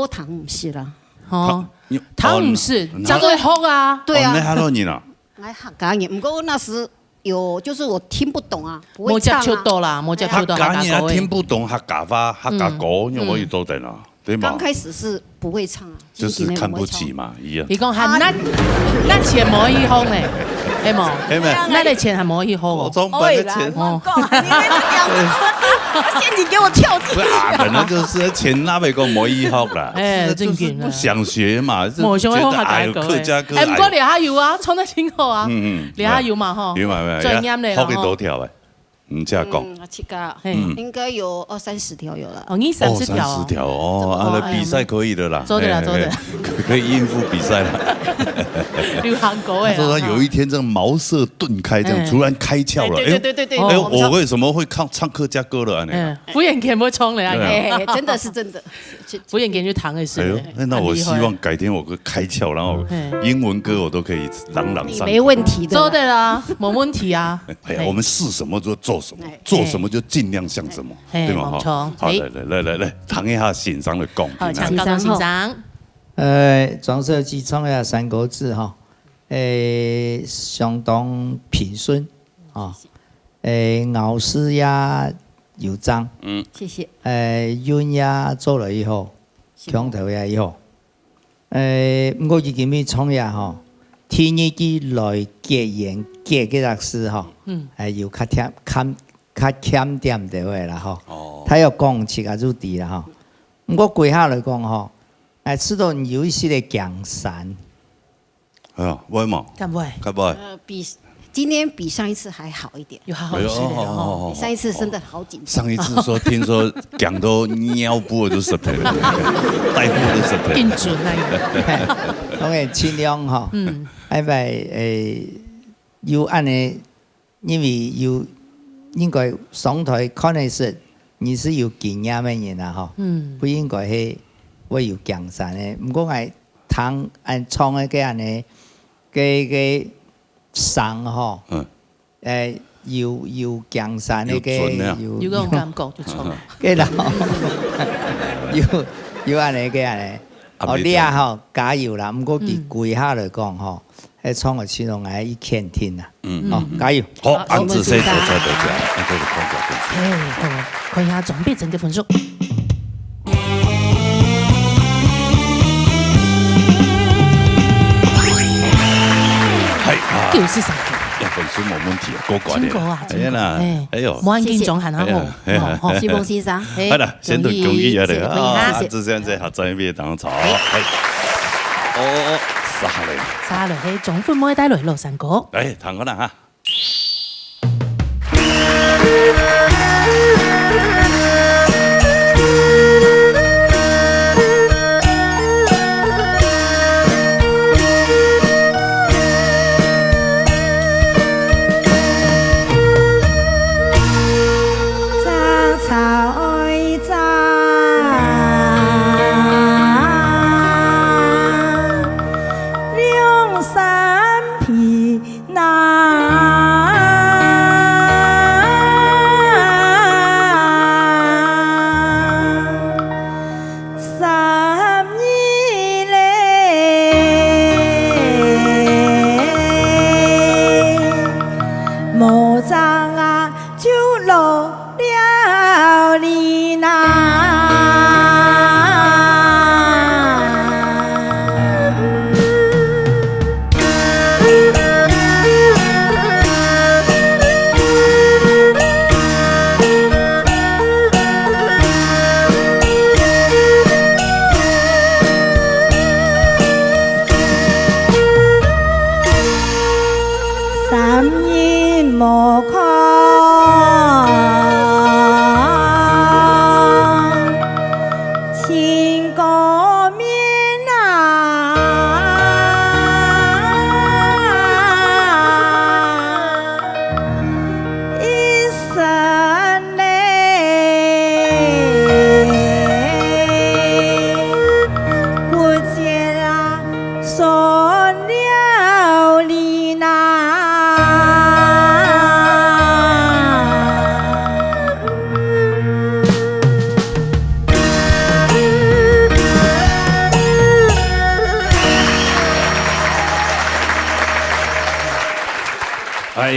好聽毋識啦。吼，聽毋識，正做學啊。對啊。哦，你客家人啊？𠊎客家人，毋過那時有，就是我聽不懂啊，不會唱啊。無接觸到啦，無接觸到客家歌。客家人啊，聽不懂客家話、客家歌，嗯，又可以做得啊，對嗎？剛開始是不會唱啊，就是看不起嘛，一樣。你講還拿，拿錢無去學呢，係無？係咩？拿个錢還無去學哦。高中班的錢。哦，你那个表情，陷阱給我跳进去。不是啊，可能就是錢拿袂夠，無去學啦。哎，就是正經啊。不想學嘛，就無想要學客家歌，覺得哎呦，客家歌，哎，毋過你還有啊，唱得真好啊，嗯嗯，你還有嘛吼，有嘛有嘛，專業的啦吼。學个多條哎。 毋知講。嗯，啊，自家，嘿。嗯。應該有二三十條有了。哦，二三十條哦。哦，三十條哦，啊，那比賽可以的啦。做得啦，嘿，做得啦。嘿，可以應付比賽啦。流行歌的啦。他說他有一天這樣茅塞頓開，這樣，哎。突然開竅了。對，對，哎呦，對，對，對，對，哎呦，我們唱我為什麼會唱，唱客家歌了啊？那樣。哎，忽然間會唱了啊。對啊。哎，真的是真的。 忽然間就彈个時，哎呦，那，那我希望改天我可以開竅，然後英文歌我都可以朗朗上口。你沒問題的啦。做得啦，無問題啊。哎呀，嘿。我們是什麼就做什麼，哎，做什麼就盡量像什麼，嘿，對嗎？哈，沒錯。好，嘿。來，來，來，來，來，談一下先生的貢獻。好，請教導先生。先生好。呃，莊小姐唱一下《山歌子》哈，誒，相當平順啊。 誒，咬字也有正，嗯。謝謝。誒，韻也做了以後，是的。腔調也以後。誒，毋過佢今日唱也吼，第二句來結緣結个字吼，嗯。誒，有較欠，欠，較欠點个話啦吼。哦。他有講自家就知啦吼。毋過歸下來講吼，誒，知道你有一些个江山。哎呀，會無？敢會？敢會？呃，比，今天比上一次還好一點。有好好一些了吼。哎呦，好，好，好，好。上一次真的好緊張。上一次說，聽說講到尿布都濕透了，底褲都濕透了。緊張啊。當然盡量吼，嗯。因為，誒，有恁呢，因為有，應該上台看的時，你是有經驗的人啊，吼，嗯。不應該係會有驚山的。毋過𠊎聽恁唱的該恁呢，該，該聲吼，嗯。誒，有，有驚山的該，有準啊。有，有該種感覺就著。該啦，有，有恁呢該恁呢。啊，哦，你啊吼，加油啦！毋過佢歸下來講吼， 係唱个盡好，𠊎一肯定啊。嗯。哦，加油！好，好，恁仔細，多謝，多謝，恁仔細，多謝，多謝。嘿，好，看一下總比賽个分數。係啊。九十三分。哎，分數無問題啊，過關了。真高啊，哎呀啦，真高。哎。哎呦。無恁緊張，還好。哎呀，哎呀。哦，吼。西蒙先生，嘿，好啦，先同恭喜啊，恭喜，恭喜，恭喜。啊，恁仔細，恁仔細，好，轉一遍當中。哎。哦，哦，哦，殺了。 殺了，嘿，總分妹帶來老山歌。哎，聽看啦哈。哎，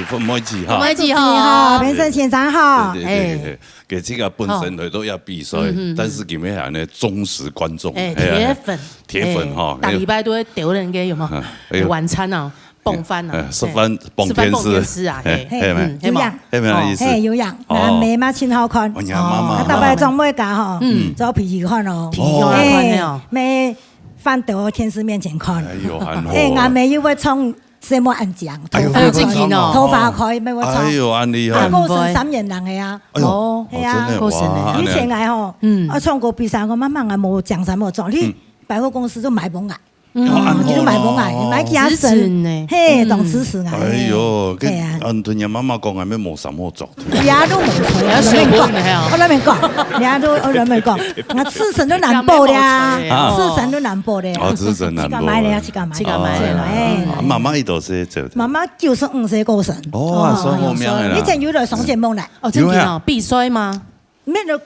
分妹子哈。分妹子哈，評審先生哈。對，對，對，對，對。哎。 佢這個本身佢都愛比賽，嗯，嗯，嗯。但是佢乜係呢忠實觀眾，哎，係啊，鐵粉。鐵粉哈，哎，哎。逐禮拜都會丟人个，有無？啊，哎喲。晚餐啊，傍飯啊，哎，食飯，哎，傍電視。食飯傍電視啊，哎，嘿，哎，嘿，嗯，有影。係無？係無意思？哦。嘿，有影。哦。阿姆嘛真好看。哎呀，媽媽，哦。啊，逐擺總會講吼，嗯。做脾氣看哦。脾氣看的哦。哎，乜翻到電視面前看。哎喲，還好啊。哎，阿姆又會唱 什麼恁靚，哎喲，頭髮開，有正經哦。頭髮開，乜會唱。哎喲，恁厲害。啊，過身三年人个啊。哎喲，哦。係啊。哦，真的，過身的。哇，以前𠊎吼，嗯。啊，唱歌比賽，𠊎媽媽𠊎無講啥無做，去百貨公司就買本啊。嗯。哦，恁好咯。就買本啊，買給他省。支持呢。嘿，嗯。當支持啊。哎喲，係啊。跟，嗯，對你媽媽講，還沒無啥好做。 你啊，都無錯，你啊，隨便講，隨便的哦。我亂亂講，你啊，都，我亂亂講，啊，自身都難保的啊，啊。自身都難保的啊。哦，自身難保的。自家買的啊，自家買的。自家買的啦。哎，啊，媽媽幾多歲走的？媽媽九十五歲過身。哦，哦，算好命的啦。以前有來上節目來。哦，真的哦，有啊。比賽嗎？沒有，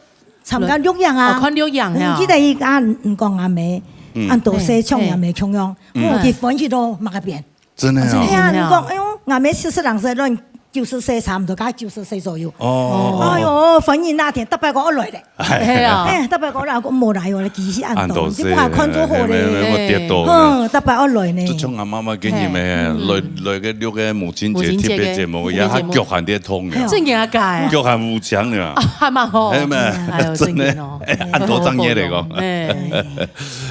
參加錄影啊。哦，看錄影啊。嗯，記得伊啊，嗯，講阿姆，嗯。恁多歲唱阿姆共樣，嗯。哦，佢歡喜到麼个變。真的啊。哎呀，你講，哎喲，阿姆七十零歲了，九十歲差毋多，大概九十歲左右。哦，哎喲，反應那天，逐擺講愛來咧。係啊。哎，逐擺講，然後講無來哦，來其實恁多，恁多歲，你不還看做好咧。哎，哎，哎，哎，跌倒。嗯，逐擺愛來呢。就像阿媽媽跟你們，哎。來，來个六月母親節特別節目，母親節个，也還腳還在痛呢。哎喲。真的假的？腳還烏青呢。啊，還蠻好。哎，沒。哎喲，真的哦。真的。哎，恁多張也來講。哎。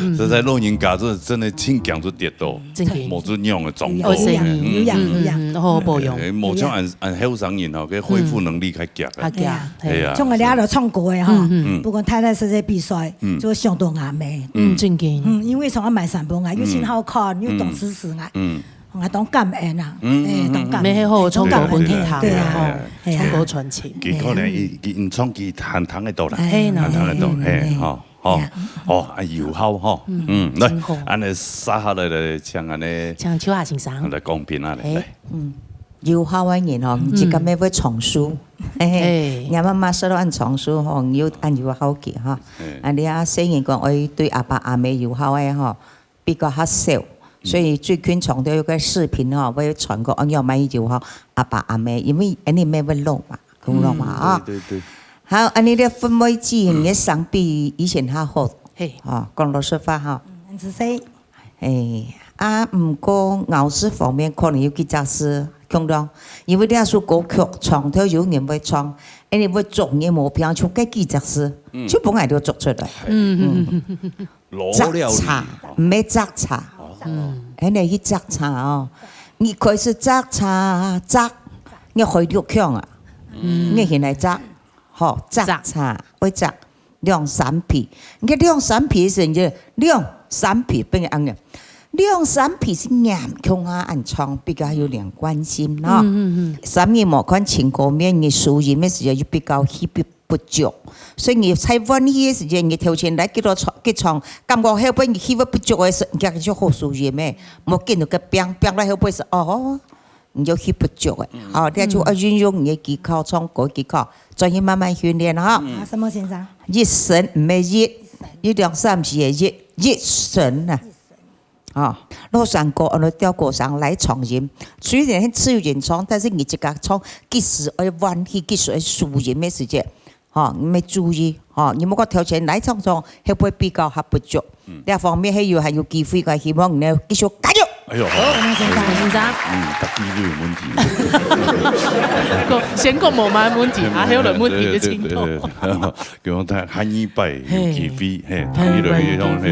實在老人家，這真的盡驚就跌倒。 真个。無就仰个狀況。有影，有影，有影。嗯，嗯，嗯，好好保養。哎，無像恁，恁後生人吼，个恢復能力較強个。較強，係啊，嘿。係啊，像𠊎這下來唱歌个吼，嗯，嗯。不管太太是在比賽，嗯。就會想到阿姆。嗯，真个。嗯，因為從阿買三本啊，又真好看，又懂詩詞啊，嗯。𠊎當感恩啊，嗯，哎，當感恩，嗯，嗯，嗯。愛好好唱歌分佢聽，對啊，吼，哎呀。唱歌傳情。佢可能佢，佢，佢唱佢彈，彈得到啦，哎，彈得到，哎，哎，哎。吼。 吼，呀。哦，啊，有孝吼，嗯，嗯，來，辛苦。恁呢接下來，來，請恁呢，請秋霞先生。來公平啊，來，嘿。來。嗯，有孝个人吼，嗯。自家乜會藏書，嘿嘿。哎。若媽媽說到恁藏書吼，有恁有孝个哈。哎。啊，你啊，細人講愛對阿爸阿姆有孝个吼，比較較少。嗯。所以最近常常有个視頻吼，會傳个，哎喲，蠻有孝阿爸阿姆，因為恁呢乜會老嘛。 共樣嘛，嗯，啊。對，對，對。好，恁呢這分妹子，嗯。你个聲比以前較好。嘿。哦，講老實話哈。嗯，恁仔細。哎，啊，毋過咬字方面可能有幾隻字共樣，因為這首歌曲常常有人會唱，恁呢會捉你無平，就該幾隻字，嗯。就分𠊎兜捉出來。嗯，嗯，嗯。 老料理。摘茶，哦。毋係摘茶。哦。嗯。恁呢去摘茶哦。你開始摘茶，摘，你開六槍啊。嗯。你現在摘，吼，摘茶，摘。會摘兩三皮。你看兩三皮時，你就兩三皮，變成恁樣。兩三皮是嚴重啊，恁長，比較有點關心哦。嗯，嗯，嗯。三年無看情歌面，你輸贏个時候就比較稀微 不足。所以你在換氣个時間，你頭前來幾多長，幾長，感覺後背你氣會不足个時，你就好輸贏咩？無見到个砰，砰到後背時，哦，你就氣不足个。嗯。哦，你就要運用你个技巧，唱歌技巧，專心慢慢訓練哈。嗯。啊，什麼先生？一生毋係一，一兩三四个一，一生啊。 啊，老山歌，安到吊歌聲來唱音，雖然係自由演唱，但是你自家唱，即使愛換氣，即使愛輸贏个時節，吼，你愛注意，吼，你莫講頭前來唱唱，會毋會比較較不足？嗯。這方面還有，還有機會个，希望你繼續加油。哎喲，好，好，先生，先生。嗯，逐題都有問題。講，先講無麼問題，啊，還有問題就請講。對，對，對，對，對。 比如講，下二擺有機會，嘿，嘿，下二擺有機會，嘿，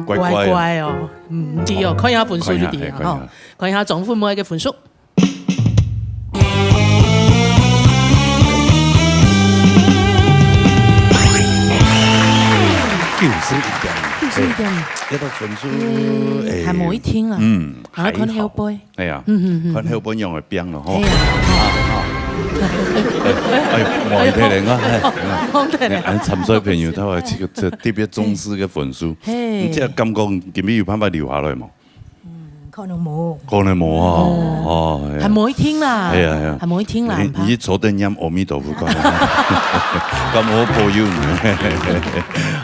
乖乖哦。乖乖哦，嗯，對哦，看一下分數就對了，看一下，嘿，看一下。吼，看一下總分妹个分數。九十一點。九十一點。哎，這个分數，哎，還無一定啦。嗯，還好。還要看後背。 哎呀，嗯，嗯，嗯，看後背仰會變咯，吼。哎呀。啊，啊。哎，哎，望一个人啊，哎，望一个人。哎，俺參賽朋友，佢个這个，這特別重視个分數。嘿。你這感覺今日有辦法留下來無？嗯，可能無。可能無哦，哦，哎呀。還無一定啦。哎呀，哎呀。還無一定啦，你，你坐等念阿彌陀佛，講，講我保佑你。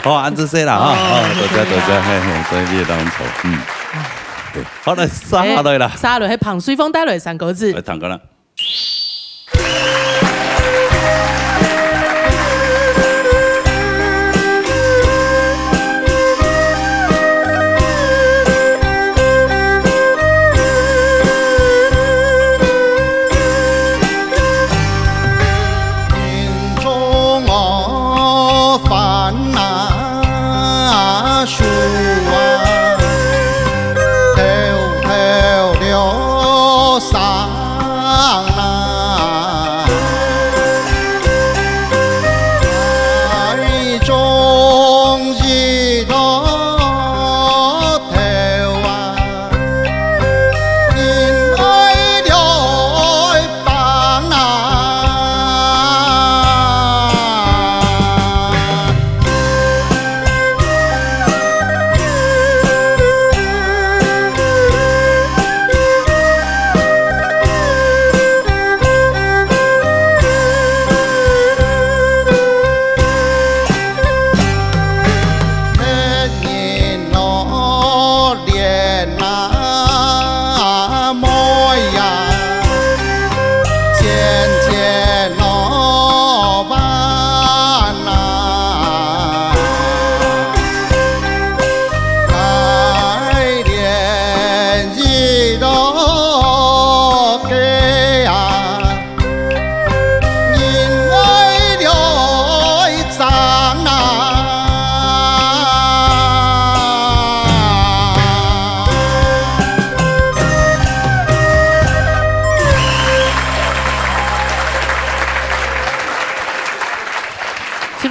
好，恁仔細啦，哈，哦，好，多謝，多謝，嘿，嘿，在這當中，嗯。哎。 好，來，續下來啦。哎，續下來，係彭瑞鳳帶來三個字。來，聽看啦。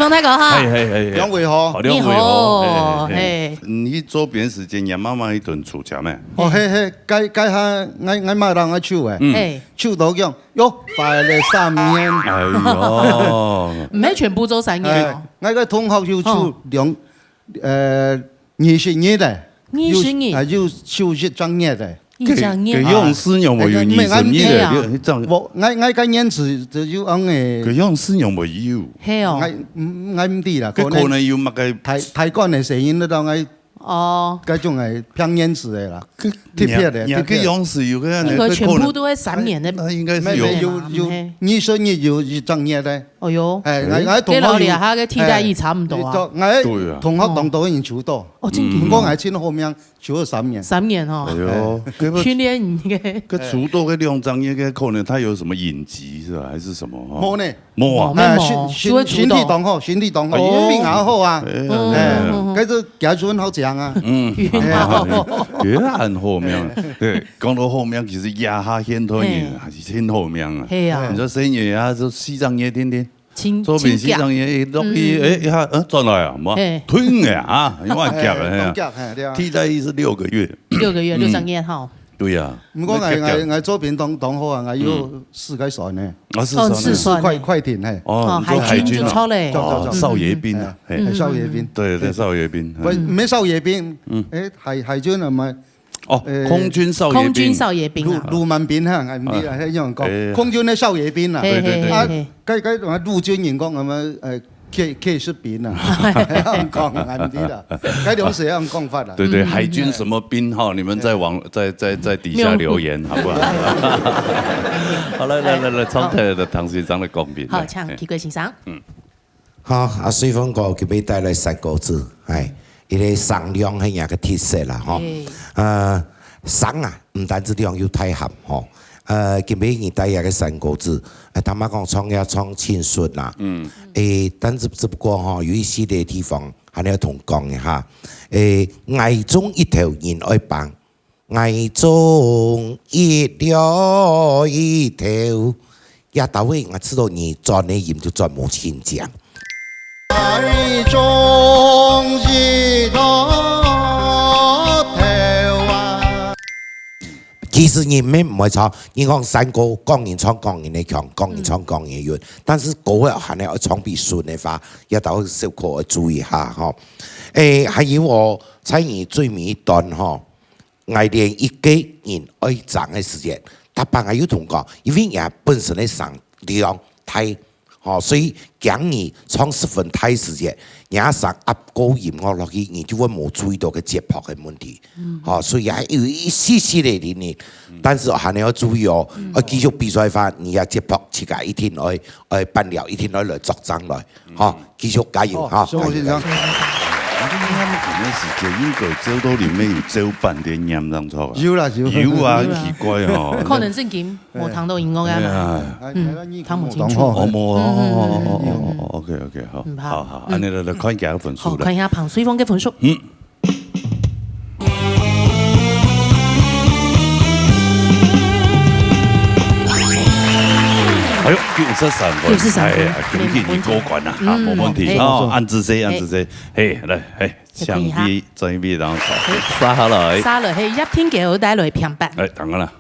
張大哥哈。嘿，嘿，嘿，嘿。兩位好。哦，兩位好，你好，嘿，嘿，嘿。嘿。你去做兵時間，你媽媽一頓出錢咩？哦，嘿，嘿，該，該下，𠊎，𠊎媽同𠊎手誒。嗯。嘿。手到講，喲，壞了三年。哎喲。毋係全部做三年哦。哎，𠊎个同學有手哦。兩，呃，二十年了。二十年。有，啊，有手一隻月了。 一隻月。佢，佢用四年無有二十年了，哎，哎，你，你這樣。無，𠊎，𠊎个年資就有恁樣誒。佢用四年無有。係哦。𠊎，嗯，𠊎毋知啦，佢可能有麼个大，大官个聲音，你知道𠊎哦。該種誒，偏年資个啦，佢，特別个，你，你特別。佢用四年有个，應該全部都係三年个。那應該是有。沒，沒，有，有，嘿。二十年有一隻月个。哦喲。哎，𠊎，𠊎同學有，該老李啊，佢个替代役差毋多啊。哎，對啊。同學當多人出到。哦，真的。毋過𠊎真好命， 就三年。三年吼。哎喲，哎。該不，訓練你个。該出道个兩張，應該可能他有什麼隱疾是吧，還是什麼哈？無呢。無啊。無，哎，無，身，身，就會出道。身體當好，身體當好，哎喲。病也好啊。哎呀，嗯，哎，嗯，嗯，嗯。該是家族很好講啊。嗯，哎呀。也很好命。對，講到好命，其實這下現代人嘿。還是真好命啊。係啊。你說生意啊，就西藏也天天 真，做兵西藏也一落去，真強。嗯。哎，一下，呃，轉來啊，無，嘿。吞个啊，有麼个夾个，哎，嘿啊。當夾，嘿，對啊。替代役是六個月。六個月，嗯。六隻月吼。對啊。毋過𠊎，那夾夾。𠊎，𠊎做兵當，當好啊，𠊎有嗯。四個船呢。啊，四船呢。哦，四船呢。四快，快艇，嘿。哦，哦，你做海軍啊？海軍就著咧。哦，少爺兵啊，嗯。嘿。嗯，嗯，嗯。少爺兵。對，對，少爺兵，毋，嗯。毋係少爺兵，嗯。哎，海，海軍啊嘛， 哦，呃，空軍少爺兵。空軍少爺兵啊。鱸，鱸鰻兵哈，𠊎毋知啦，啊。係恁樣講。哎。空軍个少爺兵啊。嘿，對，對，對。啊，嘿，嘿。該，該種陸軍人講什麼，呃，K，K十兵啊，恁樣講，𠊎毋知啦。該種係恁樣講法啦。對，對，嗯，海軍什麼兵哈，你們在網，在，在，在底下留言，好不好？好，來，來，來，來，好。張太太的唐先生的公平，好，來，請，嘿。奇怪先生。嗯。 好，啊，瑞豐哥今晡日帶來山歌子，哎，一個山量係若个特色啦，吼。嗯。呃，山啊，毋單止量有大漢，吼。呃，今晡日你帶這個山歌子，哎，坦白講，唱也唱盡順啦。嗯。哎，但是只不過吼，有一些个地方，還要同講一下。哎，𠊎種一頭人愛放， 𠊎種一粒一頭，這兜位𠊎知道你轉个音就轉無清淨。𠊎種一粒頭啊。其實人乜毋會錯，你講山歌，講人唱講人个腔，講人唱講人个韻，嗯。但是歌个還係愛唱分順个話，這兜首歌愛注意下吼。誒，還有哦，在你最尾一段吼， 𠊎連一個人愛爭个時節，逐擺𠊎有同講，因為若本身个聲量大，吼，所以驚你唱十分大時節，若聲壓高音樂落去，你就會無注意到个節拍个問題。嗯。吼，所以還有一息息个靈敏，嗯。但是還係愛注意哦，嗯。愛繼續比賽个話，你个節拍自家一定愛，愛扮了，一定愛來作戰來。 好，繼續加油，哦，哈，辛苦先生。加油，加油。你看他們可能時間應該走到裡面有走半天，你有無聽著啊？有啦，有。有啊，有啦。奇怪哦。可能聖經無聽到音樂啊嘛。哎呀。嗯，聽無清楚。哦，無，哦，嗯，嗯，哦，哦，嗯，哦，哦，OK，OK，好，嗯，好。好，好，嗯。恁樣來，來看一下分數了。好，看一下彭瑞豐个分數。嗯。 哎喲，九十三分，九十三分，哎呀，恭喜你過關啦，哈，嗯，無問題，嘿。哦，恁仔細，恁仔細，嘿，來，嘿，來看一下。請你這一位，然後嘿。刷下來。刷了，嘿，葉天傑帶來評判。哎，等下啦。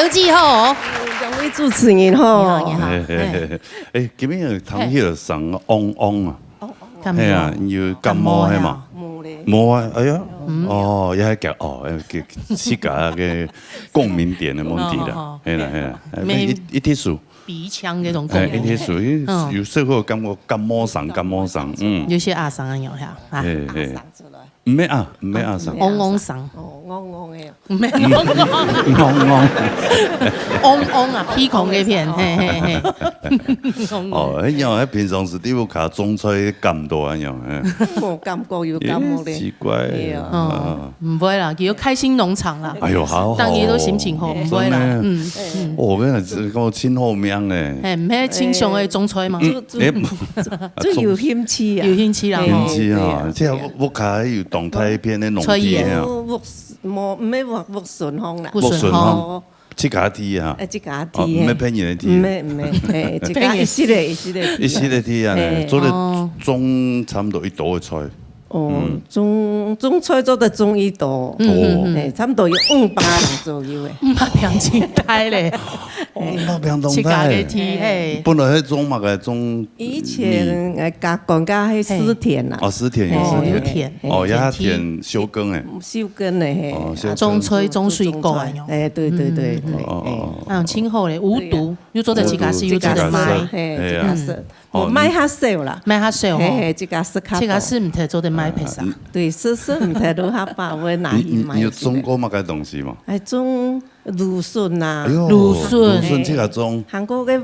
科技吼。两位主持人吼。你好，你好。嘿，嘿，嘿。哎，今日有听起来声嗡嗡啊。敢有？嘿啊，你有感冒嘿嘛？感冒呀。无啊，哎呀，嗯。哦，也还讲哦，哎，给，自家个共鸣点的问题啦。哦，哦，哦。嘿啦，嘿啦，哎，没一，一滴水。鼻腔那种共鸣。哎，一滴水，嗯。有时候感觉感冒声，感冒声，嗯。有些阿声啊，有哈，啊。嘿，嘿。阿声出来。 毋免啊，毋免啊，啥？嗡嗡声。哦，嗡嗡个。毋免嗡嗡。嗡嗡。嗡嗡啊，鼻孔个片，嘿，嘿，嘿。嗡嗡。哦，哎呀，哎，平常时你有卡种菜感到安样，哎。无感觉有感冒咧。哎，奇怪。对啊。哦，啊。毋会啦，叫开心农场啦。哎呦，好好哦。大家都心情好，毋会啦。真的。嗯，嗯。哦，我跟你讲，这个真好命呢。哎，毋系清爽个种菜吗？嗯，哎， 就有兴趣啊。有兴趣啦，吼。兴趣啊，嘿，对啊，这屋，对啊。屋下有当大片的农地啊。所以啊。屋，屋，无，毋系屋，屋顺风啦。屋顺风。屋顺风，哦。自家地啊。哎，自家地，哦，毋系骗人的地啊。毋系，毋系，嘿，自家一息个，一息个地啊。一息个地啊，嘿。做得种差不多一多个菜。哦，嗯。种，种菜做得种一多。嗯，嗯，嗯。嘿，差不多有五百平左右个。五百平真大咧。 哦，五百平当大。自家个地，嘿。本来迄种嘛个种以前，呃，甲管甲迄私田啦。哦，私田有私田。哦，有田。哦，也田地。田休耕诶。休耕的，嘿。哦，休耕。种菜种水果啊，种菜。哎，对，对，对，嗯，嗯。对，哦，哦，哦。哎。啊，真好咧，无毒，对啊。又做得自家食，又做得卖。无毒，自家食。嘿，哎呀。自家食。哦，卖较少啦。卖较少吼。嘿，嘿，自家食较多。自家食毋得做得卖，啊，拍啥？嗯。对，食，食毋得，都较饱，会拿去卖。你，你，你有种过么个东西吗？哎，种 芦笋啊。哎哟，芦笋。芦笋自家种。韩国个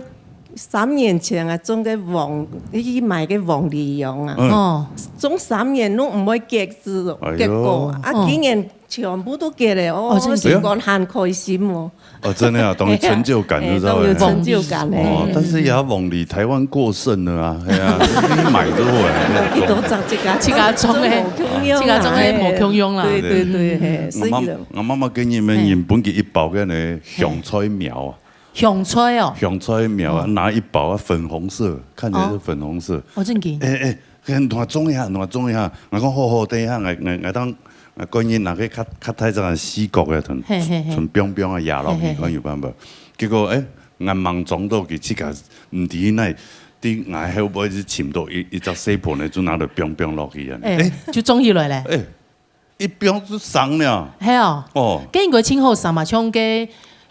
三年前啊，种个黃，去买个黃梨杨啊。嗯。哦。种三年都毋会结子，哎哟。结果啊，嗯。今年全部都结了，哦，哦，真的。心肝很开心哦。哦，真的啊，懂成就感，嘿，知道吗？懂有成就感，哦，嘿。但是也要黄梨，台湾过剩了啊，哎呀，你买之后啊，一多种自家，自家种的，种无共样啊，自家种的无共样啦。对，对，对，嘿，是的。我妈，我妈妈给你们，嘿。日本给一包个呢， 香菜苗啊。香菜哦。香菜苗啊，嗯。拿一包啊，粉红色，看起来是粉红色。哦。哦，正经。哎，哎，跟同我种一下，同我种一下。我讲好好，等一下，我，我，我当，我讲你拿个较，较大张的四角个，从，嘿，嘿，嘿。从边边啊压落去，嘿，嘿。看有办法。结果，哎，我盲种到佢自家，毋知哪，对，我后尾是寻到一，一只细盆的，就拿到边边落去啊。哎，哎。就种起来了。哎， 一边就生了。系哦。哦。跟个青后生嘛，像个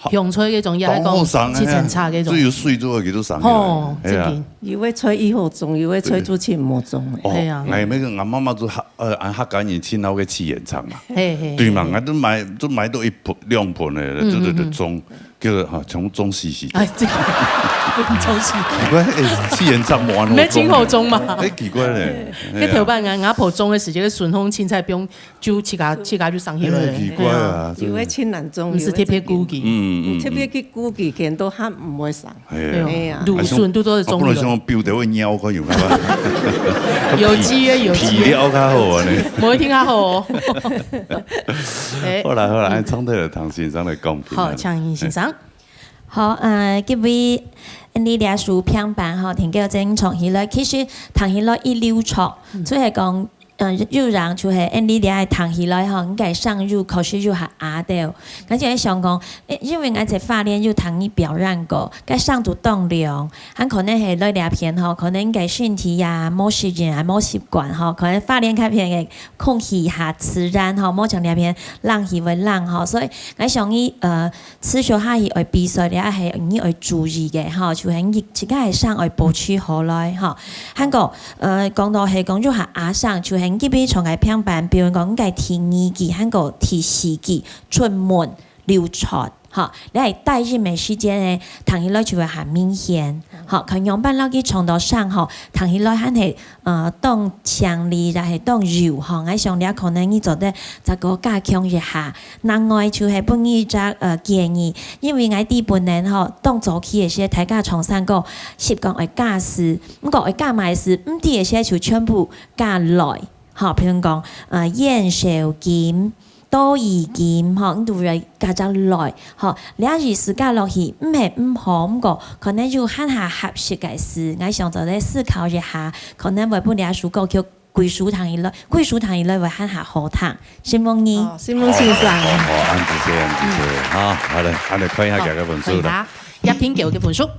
香菜个种，也系讲当好生个，七层叉个种。只有水做个就生起来。吼，嘿啊。正经。有个菜以后种，有个菜就全无种了。哦，系啊。哎，那个俺妈妈就客，呃，俺客家人亲那个气眼肠嘛。嘿，嘿，对嘛，嘿。俺都买，都买到一盆，两盆的，嗯，就，就，就种，嗯，嗯。叫做，哈，全部种死死。哎，这个，种死。奇怪，哎，气眼肠没安好种。没青后种嘛。哎，奇怪嘞。哎呀。个头摆俺，俺阿婆种个时节，个顺风青菜放 就自家，自家就生起来了。哎，奇怪啊，嘿啊。真的。有个亲人种，毋是特别顾忌。嗯，嗯，嗯。特别去顾忌，可能都还毋会生。哎呀。哎呀。芦笋都做得种起来。啊，不能像标头个猫看有看法。有机的，有机的。肥料较好啊呢。无一定较好哦。哎。好啦，好啦，嗯。哎，从头来唐先生来讲评啊。好，请先生。好，呃，各位，你这首评判吼，听个真唱起来，其实听起来一流畅，嗯。所以讲， 嗯，有人就係，因為這个聽起來吼，應該聲又確實又還阿掉。𠊎就係想講，誒，因為𠊎在花蓮有聽你表演過，該聲都當亮，還可能係來這片吼，可能應該身體呀，無適應啊，無習慣吼，可能花蓮該片个空氣較自然吼，無像這片冷氣會冷吼，所以𠊎想你，呃， 持續下去愛比賽了，係你愛注意个吼，就係你自家个聲愛保持好來吼。還過，呃，講到係講，就係阿聲，就係你比賽个評判，比如講，你个第二句，還過第四句，出門流汗，吼，你係帶音个時間呢，聽起來就會很明顯，吼，看樣般摎佢唱到聲吼，聽起來還係 呃，當強烈，也係當幼吼，𠊎想這可能你做得再過加強一下。另外就係分你一隻，呃，建議，因為𠊎知本來吼，當早期个時，大家唱山歌，習慣愛加字，毋過愛加麼个字，毋知个時就全部加來，吼，譬如講，呃，袁紹金， 多疑金，吼，你都會加隻來，吼，這意思加落去，毋係毋好，毋過可能有還較合適个字，𠊎想做得思考一下，可能會分這首歌曲歸屬聽起來，歸屬聽起來會還較好聽。承蒙你。哦，承蒙先生。好，好，好，恁仔細，恁仔細，哈，好嘞，恁仔看一下佢个分數啦。好，看一下葉天狗个分數。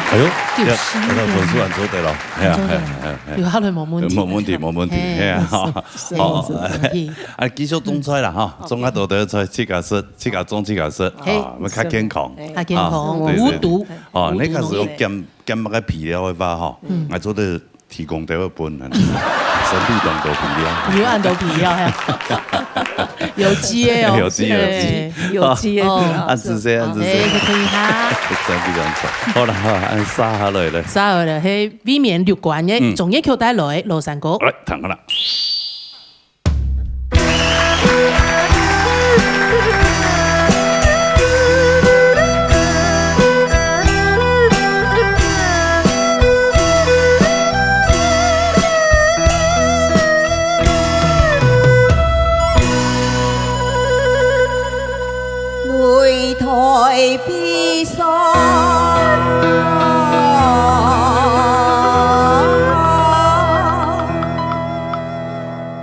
哎喲，九十一，這个分數還做得咯，係啊，係啊，係啊，係啊。有下來無問題。無問題，無問題，係啊，係，好，好，係，係。啊，繼續種菜啦，哈，種較多个菜，自家食，自家種，自家食，係，啊，愛較健康。較健康，啊，對，對，對。無毒。哦，無毒農業。你假使講減，減那個肥料个話，吼，嗯。𠊎做得提供兜仔分啊，生理當多肥料。有恁多肥料，係。有機个哦。有機，有機。係。有機个肥料。哦。恁仔細，恁仔細。哎，可以哈。真非常讚。好啦，好啦，恁續下來咧。續下來，係，衛冕六關个，嗯。中間曲帶來，羅山歌。來，聽好了。 擂台比賽，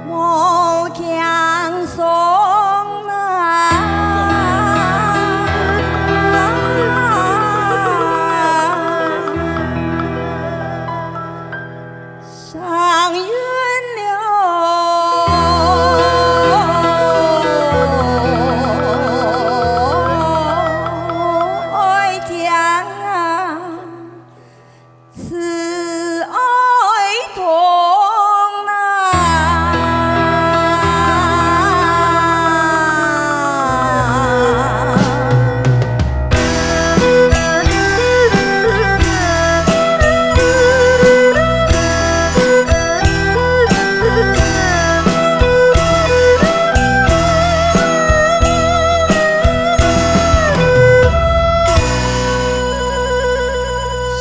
無輕鬆啦。上云流，爱情啊，慈爱痛啊。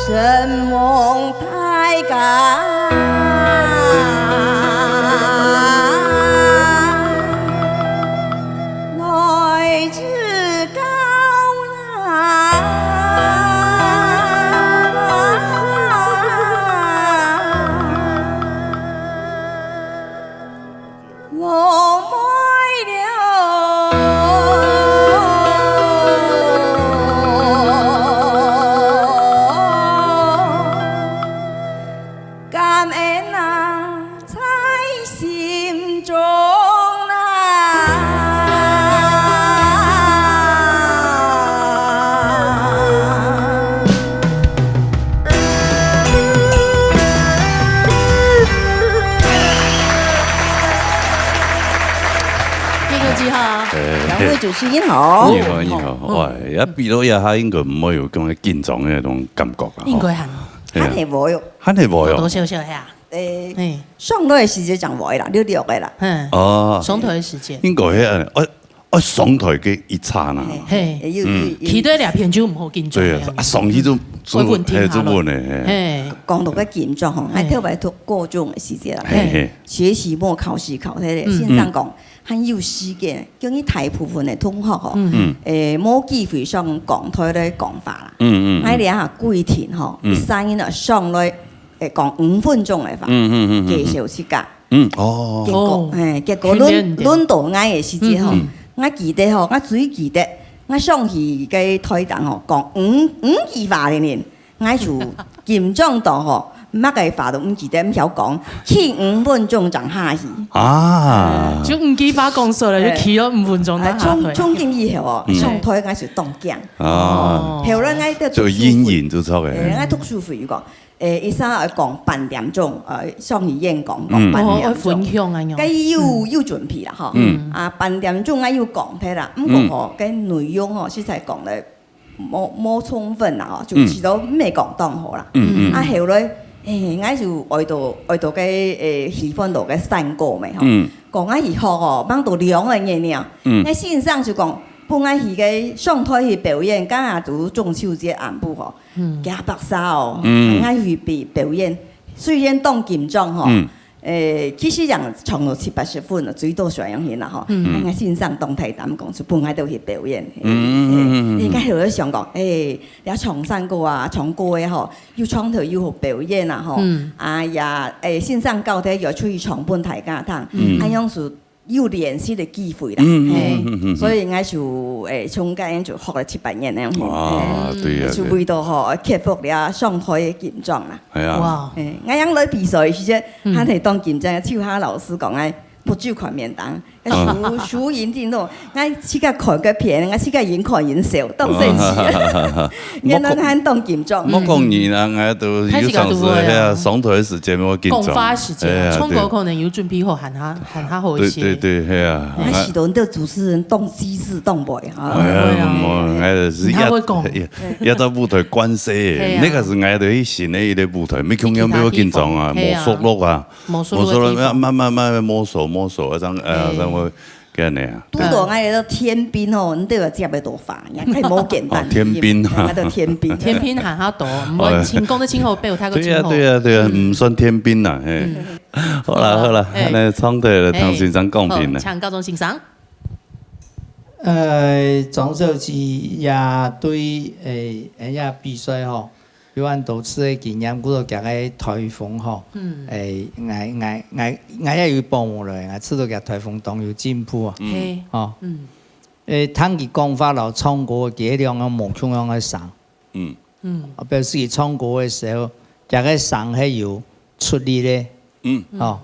承蒙大家來指教啦。落尾了，感恩啊，在心中啊。 天佑你好。哎。兩位主持人好。你好，你好。好。哇，也比到這下應該毋會有恁緊張个那種感覺啦，吼。應該還好。哎呀。還係無喲。還係無喲。多多少少呀。誒，嘿。上台个時節正會啦，略略个啦。嗯。哦。上台个時節。應該係，哎， 哦，上台个一剎那。嘿，嘿。有，有，嗯。有。企在這片就毋好緊張。對啊，啊，上去就，就，會穩定下來。嘿，就穩了，嘿。嘿。講到个緊張吼，嘿。還特別讀高中个時節啦。嘿，嘿。學期末考試考下來，嗯。先生講，嗯。還有時間，叫你大部分个同學吼，嗯。嗯。誒，無機會上講台來講話啦。嗯，嗯，嗯。𠊎這下規定吼，嗯。一儕人啊上來，誒，講五分鐘个話，嗯，嗯，嗯，嗯，嗯。介紹自家。 嗯，哦。結果，哦。嘿，結果輪，輪到𠊎个時節吼，嗯，嗯。𠊎記得吼，𠊎最記得，𠊎上去个台頂吼，講五，五句話个人，𠊎就緊張到吼，麼个話都毋記得，毋曉講，企五分鐘正下去。啊。就五句話講煞了，就企了五分鐘正下台。哎，從，從今以後哦，嗯。上台𠊎就當驚。啊。哦。後來𠊎在讀書會，就陰影就出來。哎，𠊎讀書會有講， 誒，一儕愛講半點鐘，呃，上去演講，講半點鐘。嗯。哦，愛分享啊，該有，嗯。有準備啦，吼。嗯。啊，半點鐘啊有講忒啦，毋過吼，嗯。該內容吼，實在講了無，無充分啦，吼，就，嗯。試著毋係講當好啦。嗯，嗯。啊，後來，誒，𠊎就愛到，愛到該，誒，喜歡到該山歌咩，吼。嗯。講啊，以後吼，吂到兩個月了。嗯。該先生就講，分𠊎去該上台去表演，剛好就中秋節暗晡吼。 嗯。行白沙哦，嗯。𠊎去表，表演，雖然當緊張吼，嗯。誒，其實人唱到七八十分了，最多上樣形啦吼。嗯。啊，𠊎先生當大膽講，就分𠊎兜去表演。嗯，嗯，嗯，嗯，嗯。誒，𠊎有想講，誒，你唱山歌啊，唱歌个吼，又唱頭又好表演啊吼。嗯。啊呀，誒，先生教的又出去唱分大家聽。嗯。啊，樣是有練習个機會啦。嗯，嗯，嘿。嗯，嗯，嗯。所以𠊎就，誒，從該就學了七八年那樣。哇，嘿。對呀，就為到吼，克服了上台个緊張啦。 係啊。哇。誒，𠊎樣來比賽个時節，嗯。還係當緊張，就下老師講，哎，不就看面當，哎，輸，嗯。輸贏定咯。𠊎自家看个片，𠊎自家贏看贏少，當生氣。莫講，原來還當緊張。莫講贏啊，𠊎都有常時，開始搞都會啊。係啊，上台个時節會緊張。講話時節啊，哎呀，唱歌可能有準備好，喊下，喊下好一些。對，對，對，係啊。𠊎試到你个主持人當機智，當會啊。哎呀，對啊。𠊎，𠊎係你較會講。一，一到舞台慣勢，係啊。那個係𠊎兜去新个一個舞台，無共樣，比較緊張啊，係啊。無熟絡啊。 無熟絡个地方。無熟絡，慢慢慢慢摸索摸索，這樣，呃，嘿。這樣會恁樣啊。拄到𠊎个天兵吼，你都有接个多法，也太無簡單。哦，天兵。𠊎个天兵。天兵還較多，毋會清講得清楚，表態个清楚。對呀，對呀，對呀，嗯。毋算天兵啦，嘿。嗯。好啦，好啦，嘿。來，唱對了，嘿。唐先生講評了。好，請高中先生。呃，張小姐也對，誒，人家比賽吼， 有恁多次个經驗，故所佢个台風吼，嗯。誒，𠊎，𠊎，𠊎，𠊎也有保護了，𠊎知道佢台風當有進步啊。嗯。嘿。吼。嗯。誒，聽佢講話摎唱歌，佢兩個無共樣个聲。嗯。嗯。啊，表示佢唱歌个時候，佢个聲係有出力个。嗯。吼。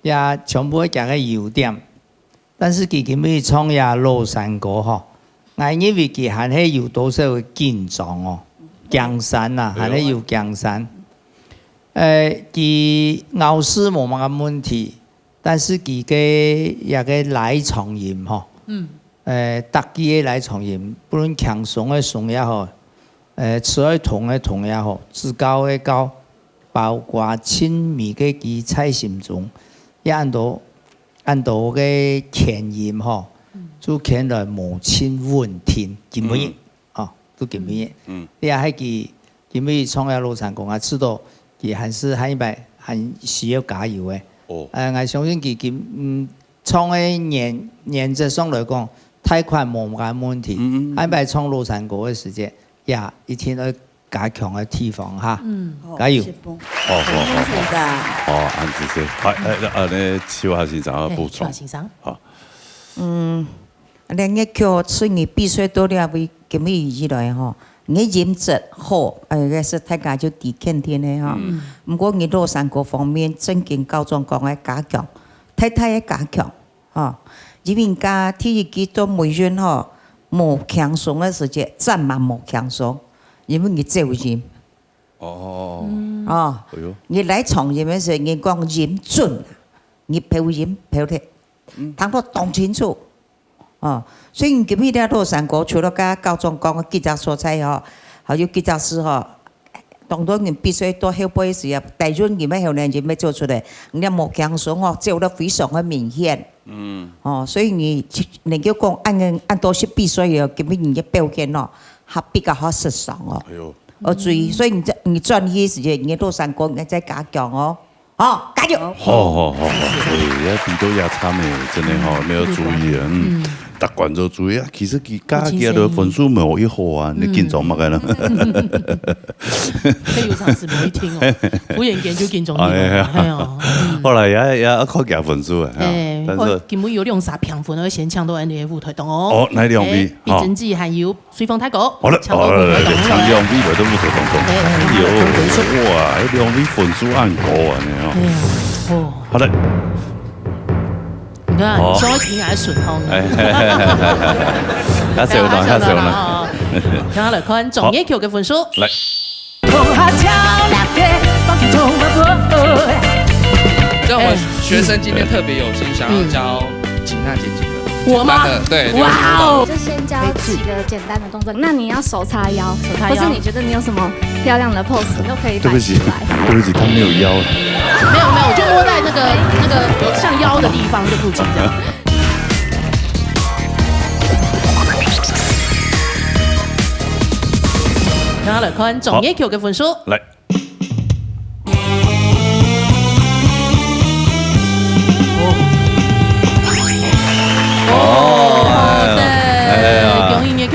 也全部係佢个優點。 但是佢今晡日唱這老山歌吼，𠊎認為佢還係有多少个緊張哦，驚山啊，還係有驚山。呃，佢咬字無麼个問題，但是佢个，這个拉長音吼，嗯。呃，逐句个拉長音，不論輕鬆个聲也好，呃，詞愛通个通也好，字高个高，包括盡尾个佢在心中，也恁多 恁多个牽音吼，嗯。就牽來無盡穩定，今晡日，嗯。哦，就今晡日。嗯。你也係佢，今晡日唱這老山歌，𠊎知道佢還係下一擺還需要加油个。哦。呃，𠊎相信佢今，嗯，唱个原，原則上來講，大概無麼个問題。嗯，嗯，嗯。下一擺唱老山歌个時節，也一定愛 加強个地方哈。嗯。加油。好，好，好，好。好，恁仔細。好，呃，呃，那邱華先生要補充。嘿，邱華先生。好。嗯，恁樣个曲，自你比賽到這位，今晡日以來吼，你音質好，呃，該係大家就知肯定个吼。嗯。毋過你老山歌方面，正經校長講个加強，大大个加強。 吼，因為人家第一句到尾韻吼，無輕鬆个時節，真嘛無輕鬆，因為你走音。哦。哦，哎喲。你來長音个時候，你講音準，你標音標忒，嗯。聽到當清楚。哦，所以你今日這老山歌，除了剛剛校長講个幾隻所在吼，還有幾隻字吼， 當多人比賽到後背時啊，帶準你們後來就要做出來，你無輕鬆哦，做得非常个明顯。嗯。哦，所以你能夠講恁，恁多次比賽哦，今晡日你个表現哦，還比較好欣賞哦。哎喲。哦，注意，所以你這，你轉去个時間，你个老山歌你愛再加強哦。哦，加油！好，好，好，好，哎，要比到壓差呢，真的哈，嗯。沒有注意啊，嗯。嗯。逐關都注意啊，其實佢加起來个分數無幾好啊，你緊張麼个呢？ 可以有常識無一定哦，無眼見就緊張你哦。哎呀。哎呀，嗯。好啦，也，也要看佢分數啊，哈。哎，但是好，今晡日有兩儕評分，愛先請到𠊎兜个舞台檔哦。哦，來兩位，哎，好。畢真子還有瑞芳大哥，好了，請到舞台檔來。好了，請兩位來到舞台當中。哎，哎喲，哇，兩位分數恁高啊，你哦。哎呀，哦。好的。 你看，哦。所以聽還順風呢。哎，較少啦，較少啦。哦，聽下來看，好。中元曲个分數。來。知道我們學生今天特別有心，想要教吉娜姐幾個簡單的，我嗎？對，哇哦！就先教幾個簡單的動作。那你要手叉腰，手叉腰。或是你覺得你有什麼漂亮的 pose，你都可以擺出來。對不起，對不起，他沒有腰。沒有，沒有，我就摸在那個，那個有像腰的地方就不緊張。然後來看中元曲个分數。好。來。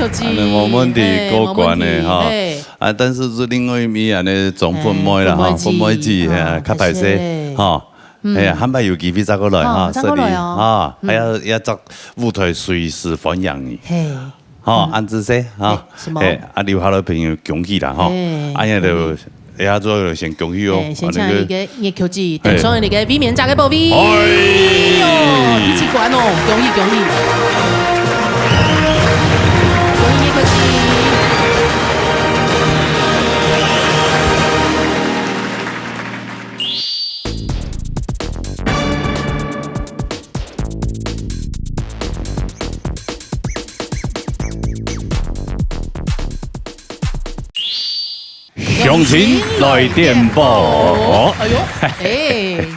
係，安尼無問題，嘿，過關个，無問題，吼。嘿。啊，但是係另外一面安尼總分妹啦，吼，嘿，分妹子，分妹子，嘿，嘿，較歹勢，歹勢。吼。嗯。嘿，下擺有機會再過來，吼，吼，再過來哦。順利，吼，嗯。還有，也在舞台隨時歡迎你。嘿。吼，嗯。恁仔細，吼。嘿，什麼？嘿，啊，留下來朋友恭喜啦，吼。嘿，哎呀，就，恭喜。哎呀，做先恭喜哦。嘿，先請你个，啊，那個，你个球技，嘿。登上你个衛冕者个寶位。哎。哎喲，一起關哦，恭喜，恭喜。恭喜你个球技。 鄉親來電報。哎喲，哎，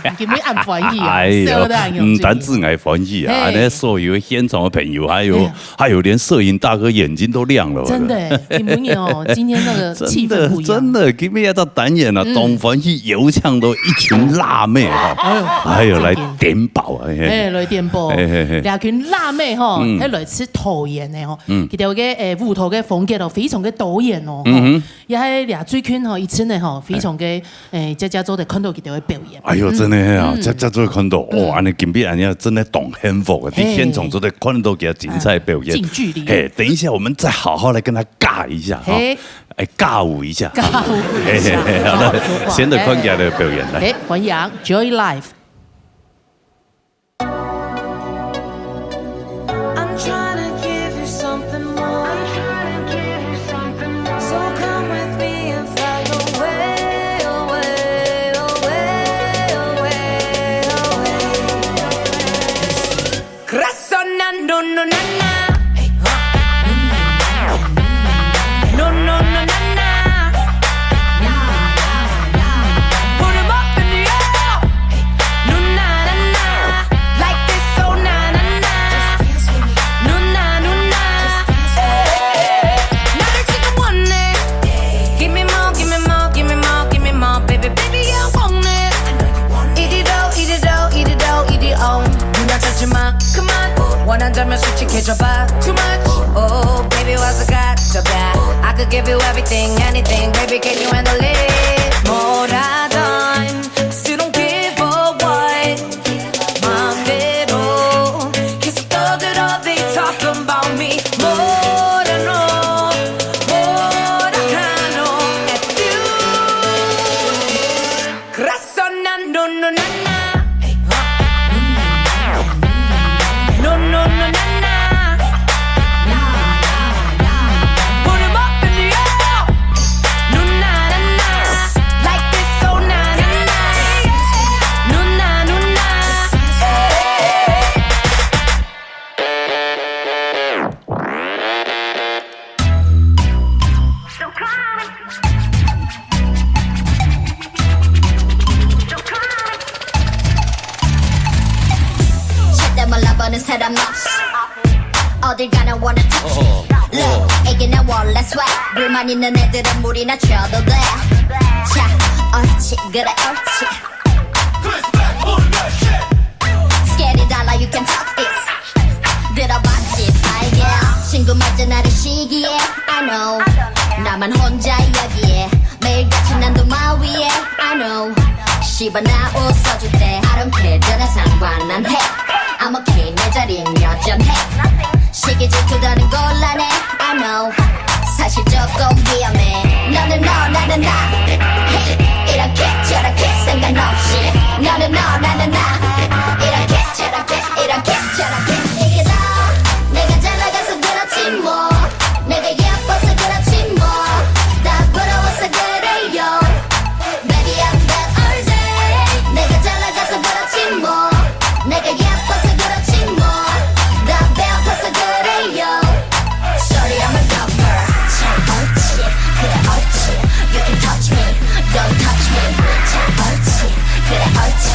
你今日恁歡喜啊，哎喲，笑得恁有趣。毋單止𠊎歡喜啊，嘿。安尼所有現場个朋友，還有，哎呀。 還有連攝影大哥眼睛都亮了。真的耶，你們哦，今天那個氣氛不一樣。真的，真的，今天這單元啊，嗯。當歡喜，有請到一群辣妹哈，哎呦，哎呦，來點寶啊，嘿。哎，來點寶。嘿，嘿，嘿。這群辣妹哈，嗯。還來自桃園的哈，嗯。佢兜个，哎，舞蹈个風格哦，非常个多元哦，嗯哼。也還這最近哈，一陣的哈，非常个 哎，佳佳做得看到佢兜个表演。哎喲，嗯。真的啊，嗯。佳佳做得看到，哦，嗯。安尼今晡日安尼真的當幸福啊，在現場做得看到佢个精彩表演。哎，近距離。嘿，等一下我們再好好來跟他尬一下，哈。嘿。哎，尬舞一下。尬舞一下。嘿，嘿，嘿，好，好，來，好，先來看佢个表演，來。哎，歡迎Joy Life。 I'm trying to give you something more. So come with me and fly away, away, away, away, away. Corazón, na, no, no, na, na. No, no, no, na, na. Put 'em up in the air. Nunae, nunae, like this, oh, na, na, na. Nunae, nunae, eh. 나를 지금 원해. Give me more, give me more, give me more, give me more, baby, baby, I want it. 이리로, 이리로, 이리로, 이리로. 눈 감지 마, 그만. 원한다면 솔직해져봐, too much. Oh, baby, 와서 가져봐. I could give you everything, anything, baby, can you handle it? 뭐라던, so don't give a what. 맘대로 계속 떠들어, they talking about me. 뭐라노, 뭐라카노, attitude. 그래서 난 no, no, 나, 나. No, no, no, 나, 나. Put 'em up in the air. Nunae, nunae, like this, oh, na, na, na. Nunae, nunae, eh. 절대 몰라보는 사람 없이 어딜 가나 wanna touch me. Look, 이게 내 원래 swag. 불만 있는 애들은 물이나 쳐도 돼. 자, 옳지, 그래, 옳지. Scary dollar, you can touch this. 들어봤지, 빨개. 친구 맞아, 나를 시기해. I know. 나만 혼자 여기에. 매일같이 난 도마 위에. I know. 씹어 나 웃어줄 때. I don't care, 전혀 상관 안 해. I'm okay, 내 자리는 여전해. 시기 질투 다는 곤란해. I know. 사실 조금 위험해. 너는 너, 나는 나. Hey, 이렇게 저렇게 상관없이. 너는 너, 나는 나. 이렇게 저렇게, 이렇게 저렇게. 이게 다 내가 잘 나가서 그렇지 뭐. 내가 예뻐서 그렇지 뭐. 다 부러워서 그래요. Baby, I'm bad all day. 내가 잘 나가서 그렇지 뭐. 내가 예뻐서 그렇지 뭐. 다 배고파서 그래요. Sorry, I'm a dumb girl. 자, 옳지. 그래, 옳지. You can touch me. Don't touch me. 자, 옳지. 그래, 옳지.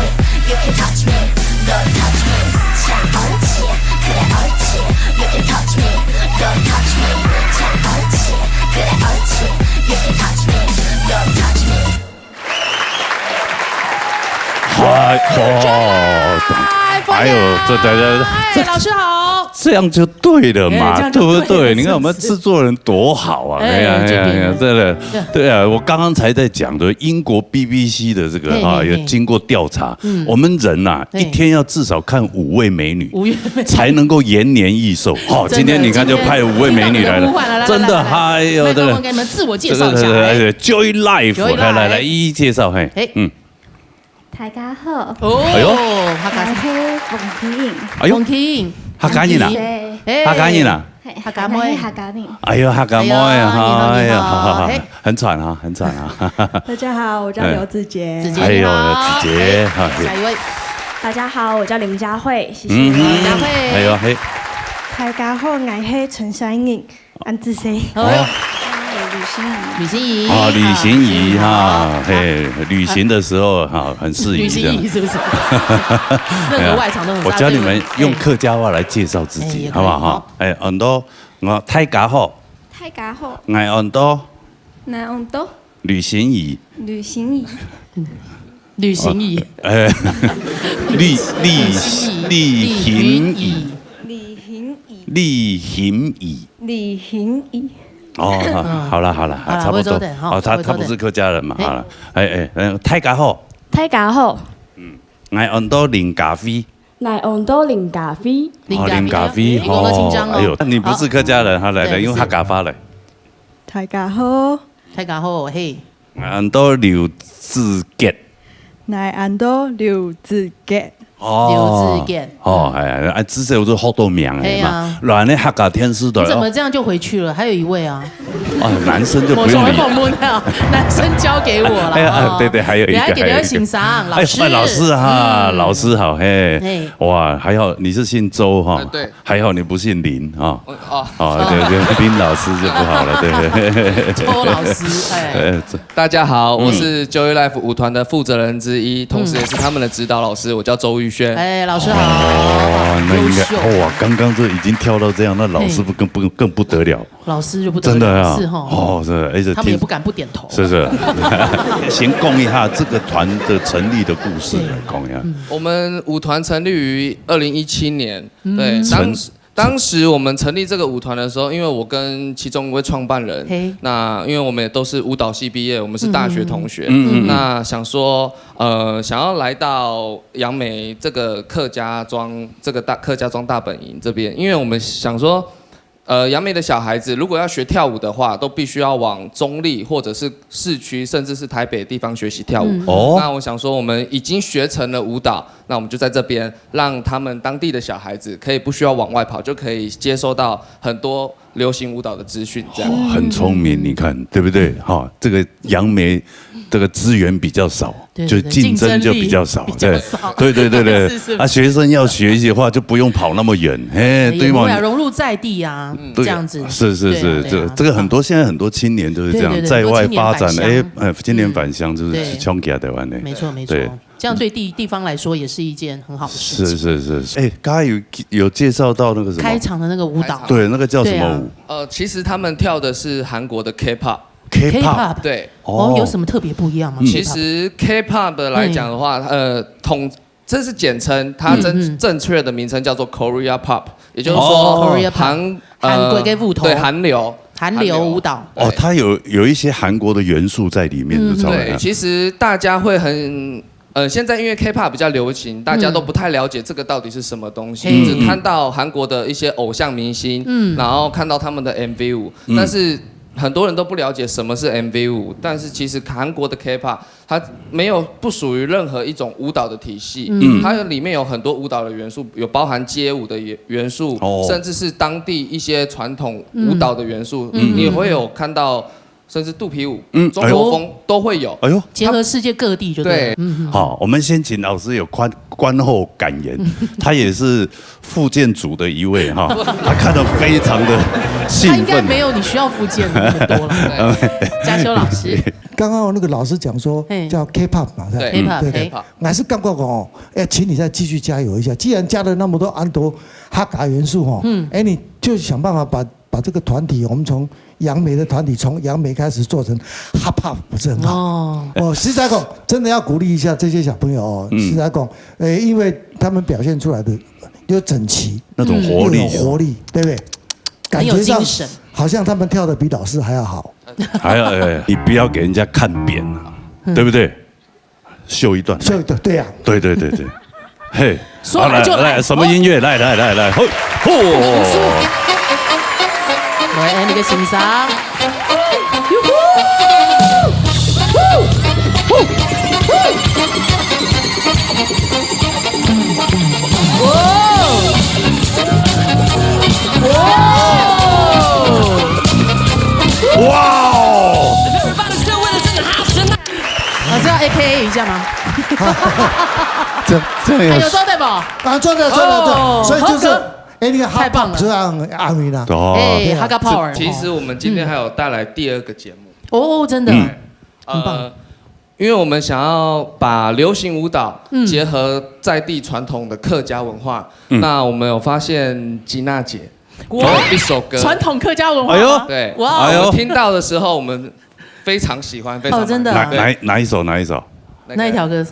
You can touch me. Don't touch me. 자, 옳지. 그래, 옳지. You can touch me. Don't touch me. 자, 옳지. 그래, 옳지. You can touch me. Don't touch me. 아, 어, 아유, 저, 저, 저, 哎，老師好。这样就对了嘛，哎，这样就对了，对不对？你看我们制作人多好啊！哎呀，哎呀，哎呀，真的。对啊，我刚刚才在讲的英国 B B C 的这个哈，嘿，嘿，嘿。有经过调查，嗯。我们人呐，嘿。一天要至少看五位美女，五位美女。才能够延年益寿。好，真的，今天你看就派五位美女来了，今天，今天这个呼唤来了，真的，来，来，来，哎呦，这个，麦克风给你们自我介绍一下，这个，这个，哎。哎，Joy Life，Joy Life。来，来，来，一一介绍，嘿，哎。嗯。 大家好。哦，哎呦。客家，𠊎係黃啟英。哎呦，黃啟英。客家人啊？黃啟英。哎。客家人啊？係，客家妹。𠊎係客家人。哎呦，客家妹啊，哎呀，你好，哎呀，你好，好，好，好，嘿。很喘啊，很喘啊。大家好，我叫刘子杰。哎。子杰，哎呦，你好。子杰，哎，好，嘿。下一位。大家好，我叫林佳慧，谢谢。嗯哼。佳慧。哎呦，嘿。大家好，𠊎係陳山英。 恁仔細。哦。旅行仪。旅行仪。啊，旅行仪哈，好。嘿，旅行的时候哈，很适宜这样。旅行仪是不是？任何外场都很适合。哎呀，我教你们用客家话来介绍自己，哎，也可以，好不好？好。哎，恁多，我大家好。大家好。𠊎恁多。𠊎恁多。旅行仪。旅行仪。 旅行仪。哦，哎，旅，旅，旅行仪。旅行仪。旅行仪。旅行仪。旅行仪。哦，好，好了，好了，好了，差不多。会做得，哈，哦，他，会做得。他不是客家人嘛，嘿。好了。哎，哎，嗯，大家好。大家好。嗯，𠊎安到林咖啡。 来，安到林咖啡。林咖啡，哦，林咖啡，哎，你讲得清楚哦。哦，哎呦，你不是客家人，好。哈，来，来，对，用客家话来。大家好。大家好，嘿。安到刘子杰。来，安到刘子杰。哦。刘子杰。哦，哎，哎，至少有好多名的嘛。嘿啊。然后呢，客家电视台，你怎么这样就回去了？还有一位啊。 哦，男生就不用理。我想要访问他，男生交给我了，哎呀，哦。对，对，还有一个，你还给他欣赏，还有一个。老师。哎，哎，老师哈，嗯。老师好，嘿。嘿。哇，还好你是姓周哈，哎，对。还好你不姓林哈。哦，哦。哦，对，对，林老师就不好了，对，对。周老师，哎。哎，这，大家好，嗯。我是Joy Life舞团的负责人之一，同时也是他们的指导老师，我叫周玉轩。哎，老师好。哦，那应该，优秀。哇，刚刚这已经跳到这样，那老师不更，嘿。不更，更不得了。 老师就不得了，真的啊。是吼。哦，是，而且听，他们也不敢不点头。是，是。先讲一下这个团的成立的故事，对。讲一下。嗯。我们舞团成立于二零一七年，嗯。对，当时，成，当时我们成立这个舞团的时候，因为我跟其中一位创办人，嘿。那因为我们也都是舞蹈系毕业，我们是大学同学，嗯。嗯，嗯，嗯。那想说，呃，想要来到杨梅这个客家庄，这个大，客家庄大本营这边，因为我们想说， 呃，杨梅的小孩子如果要学跳舞的话，都必须要往中立或者是市区，甚至是台北的地方学习跳舞。嗯。哦。那我想说，我们已经学成了舞蹈，那我们就在这边让他们当地的小孩子可以不需要往外跑，就可以接收到很多流行舞蹈的资讯，这样。哦，很聪明，你看，对不对？哈，这个杨梅这个资源比较少，对，对，对，就竞争就比较少，竞争力比较少。对，对，对，对，对。是，是。啊，学生要学习的话，就不用跑那么远，嘿，对嘛？也不会啊，融入在地啊，嗯。对，这样子。是，是，是，对啊，对啊。这，这个很多，现在很多青年就是这样，对，对，对，在外发展，很多青年返乡。哎，哎，青年返乡就是，嗯。对。去冲击啊，台湾的。没错，没错。对。这样对地，地方来说也是一件很好的事情。是，是，是，是。哎，刚才有，有介绍到那个什么，开场的那个舞蹈。对，那个叫什么舞？对啊。呃，其实他们跳的是韩国的K-pop。 K-pop。K-pop。对。哦，哦。有什么特别不一样吗？嗯。其实K-pop的来讲的话，嘿。呃，统，这是简称，它真，嗯，嗯。正确的名称叫做Korea Pop，也就是说，哦。Korea Pop。韩，呃，韩国的舞蹈。对，韩流。韩流舞蹈。韩流。哦，对。它有，有一些韩国的元素在里面，嗯，嗯。对，就差不多。其实大家会很，呃，现在因为K-pop比较流行，大家都不太了解这个到底是什么东西，嗯。只看到韩国的一些偶像明星，嗯。然后看到他们的M V舞，嗯。但是 很多人都不了解什么是M V舞，但是其实韩国的K-pop，它没有不属于任何一种舞蹈的体系，嗯。它里面有很多舞蹈的元素，有包含街舞的元，元素，哦。甚至是当地一些传统舞蹈的元素，嗯。你也会有看到，甚至肚皮舞、嗯，中国风，哎呦。都会有。哎呦。结合世界各地就对了。对。嗯，嗯。好，我们先请老师有观，观后感言。他也是 复健组的一位哈，他看得非常的兴奋。他应该没有你需要复健的那么多了。对。嘉修老师。刚刚那个老师讲说嘿。叫K-pop嘛，是吧？对。K-pop，对，对。嘿。我还是感觉哦，哎，请你再继续加油一下。既然加了那么多安多哈嘎元素哦，嗯。哎，你就想办法把，啊，这个团体，我们从杨梅的团体，从杨梅开始做成 hip hop，不是很好？哦。哦，实在讲，真的要鼓励一下这些小朋友哦。嗯。实在讲，诶，因为他们表现出来的有整齐，那种活力啊。又有活力，对不对？感觉上很有精神。好像他们跳得比老师还要好。还有，哎，你不要给人家看扁啊，嗯。对不对？ 秀一段。秀一段，对呀。对，对，对，对。嘿，说来就来。好，来，来，什么音乐？来，来，来，来，吼，吼。来，你个欣赏。哟呼！呼！呼！呼！哇！哇哦！老师要A K A一下吗？这，这样有，哎，有做对不？啊，做得，做得，做得。哦，所以就是，好歌。哎，那个太棒了。好棒，这样阿米啦。哦。哎，对啊。Hakka Power。其实我们今天还有带来第二个节目。哦，真的。嗯。很棒。呃，因为我们想要把流行舞蹈，嗯。结合在地传统的客家文化，嗯。那我们有发现吉娜姐，哇，有一首歌。传统客家文化吗？哎呦。对。哇哦。哎呦。我听到的时候，我们非常喜欢，非常满意。哦，真的啊。哪，哪，哪一首？哪一首？那个哪一条歌？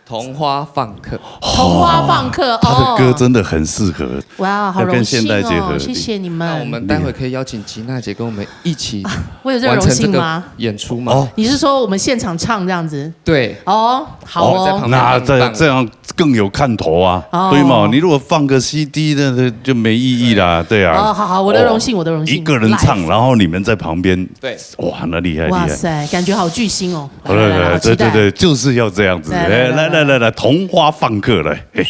童话放客。童话放客，哦，他的歌真的很适合，哇，好荣幸哦，要跟现代结合。谢谢你们。那我们待会可以邀请吉娜姐跟我们一起啊，我有这个荣幸吗？完成这个演出吗？哦。你是说我们现场唱这样子？对。哦，好哦。我们在旁边那这，伴舞。这样更有看头啊，哦。对吗？你如果放个C D，那，那就没意义啦，对啊。哦，好，好，我的荣幸，哦，我的荣幸。一个人唱，来。然后你们在旁边，对。哇，那厉害，厉害。哇塞，感觉好巨星哦。来，来，来，好期待。对，对，对，就是要这样子。来，来，来，来，来。来，来，来，来，童话放客来，嘿。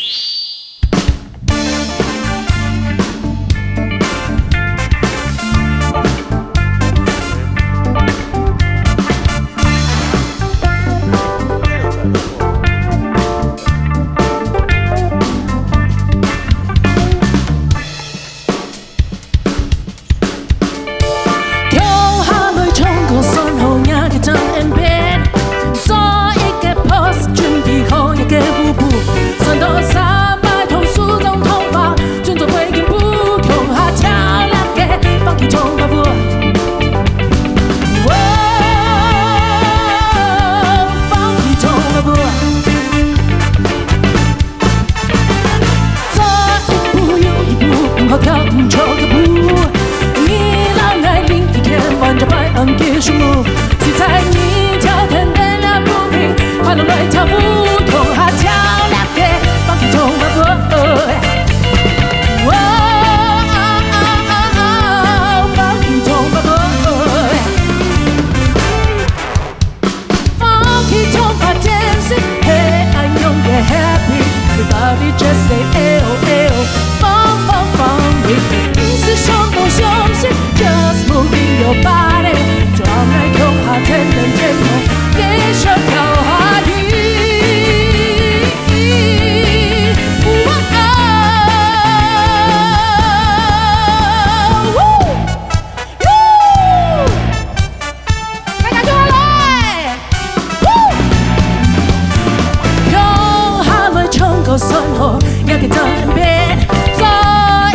Funky Tonka dancing，嘿，I'm young and happy. Everybody just say ayo ayo. Fun fun fun with me. 毋使想東想西，just moving your body.就愛共下天天天天，繼續跳下去。哇哦！ 大家做好了欸！共下來唱歌算好，若个準備，做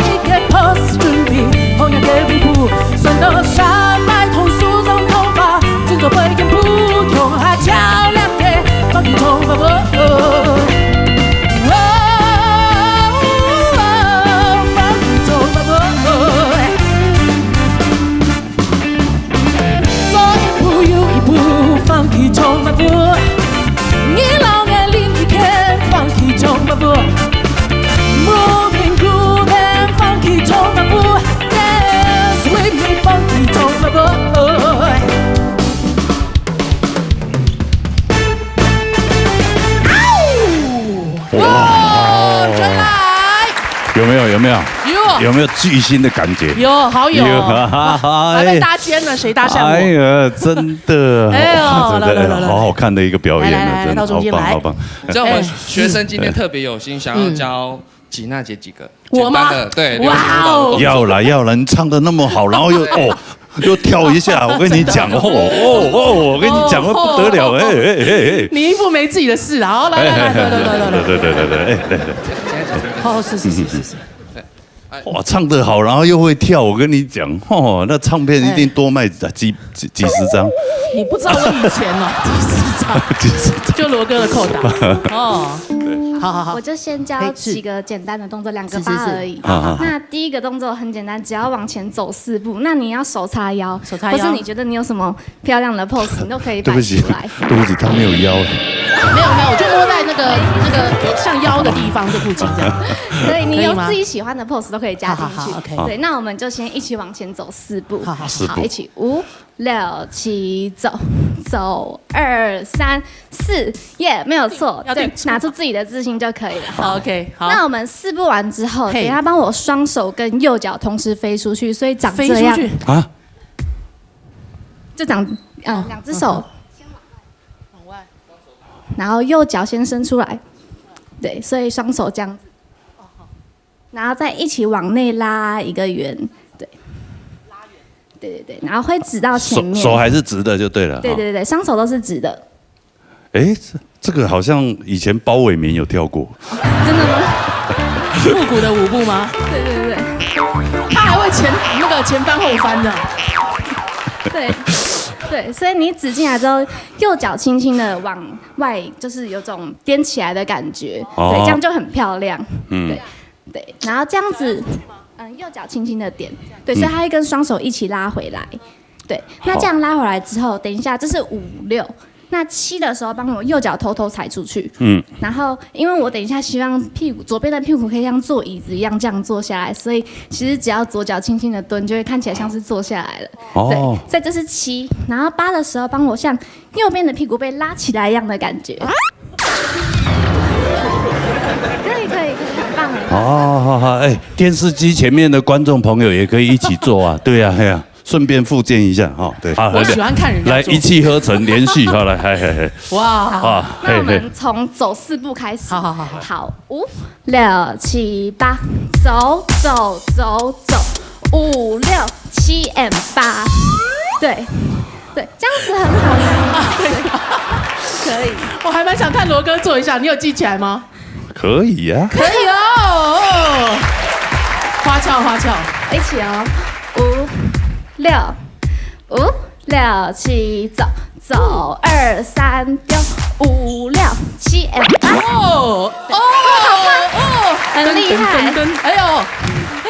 一個pose準備，好若个舞步，算到三擺同手掌頭髮，準做背景步，共下跳兩個，funky tonka步。哦，funky tonka步。 做一步又一步，funky tonka步。你老眼睛一看，funky tonka步。Moving grooving，funky tonka步。Dance with me，funky tonka步。哇，哇，真來！有没有？有没有？有。有没有巨星的感觉？有，好有。有，哈哈哈，还被搭肩呢，谁搭讪我？哎呀，真的，哎呦，哇，真的，来，来，来，来。好好看的一个表演啊，来，来，来，真的，到中间来。好棒，好棒。你知道我们哎。学生今天特别有心，想要教吉娜姐几个我吗？简单的，对，哇哦。流行舞蹈的动作。要啦，要啦，你唱得那么好，然后又，哦，又跳一下，我跟你讲，哦，哦，哦，我跟你讲，哦，不得了，哦，哎，哎，哎，哎。你一副没自己的事啊，好，来，来，来，来，来，来，来。对，对，对，对，对，哎，对，对。哦，是，是，是，是，是。哇，唱得好，然后又会跳，我跟你讲，吼，那唱片一定多卖几几几十张。你不知道我以前哦，几十张，几十张。就罗哥的扣打哦。好好好我，就先教嘿是几个简单的动作，两个是是是八而已。好好好那第一个动作很简单，只要往前走四步，那你要手叉腰，手叉腰或是你觉得你有什么漂亮的 pose，你都可以摆对不起出来。，对不起，他没有腰了。没有没有，我就摸在那个那个像腰的地方这附近这样。所以你可以吗有自己喜欢的 pose 都可以加进去。好好好，OK 对，那我们就先一起往前走四步。好好四步一起五六七走，走二三四，耶，没有错，对要定，住拿出自己的自信就可以了。好 OK 好，那我们四步完之后，嘿等一下帮我双手跟右脚同时飞出去，所以长这样，飞出去，啊，就长，嗯，两只手，往外，然后右脚先伸出来，对，所以双手这样子，然后再一起往内拉一个圆，对，对对对，然后会直到前面，手手还是直的就对了。哈。对对对，双手都是直的，哎，这这个好像以前包伟民有跳过。真的吗？复古的舞步吗？对对对他还会前那个前翻后翻的，对对，所以你指进来之后，右脚轻轻的往外，就是有种踮起来的感觉，哦对，这样就很漂亮，嗯对对，然后这样子，嗯，右脚轻轻的点，对，所以它会跟双手一起拉回来，对，那这样拉回来之后，等一下这是五六。那七的时候，帮我右脚偷偷踩出去，嗯，然后因为我等一下希望屁股左边的屁股可以像坐椅子一样这样坐下来，所以其实只要左脚轻轻的蹲，就会看起来像是坐下来了。哦对，所以这是七，然后八的时候帮我像右边的屁股被拉起来一样的感觉。可以可以可以，很棒很棒。哦，好好，哎，电视机前面的观众朋友也可以一起做啊，对呀，嘿呀，顺便复健一下哈，对，好，我喜欢看人家做来一气呵成，连续，好来，嘿嘿嘿，哇，啊，那我嘿嘿们，从走四步开始。好好好好好，五六七八，走走走走，五六七 and 八，对对，这样子很好吗？对，可以。我还蛮想看罗哥做一下，你有记起来吗？可以呀，可以哦，花俏花俏，一起哦，五六五六七走走二三六五六七 and 八，哦哦哦，很厉害噔噔噔噔，哎呦，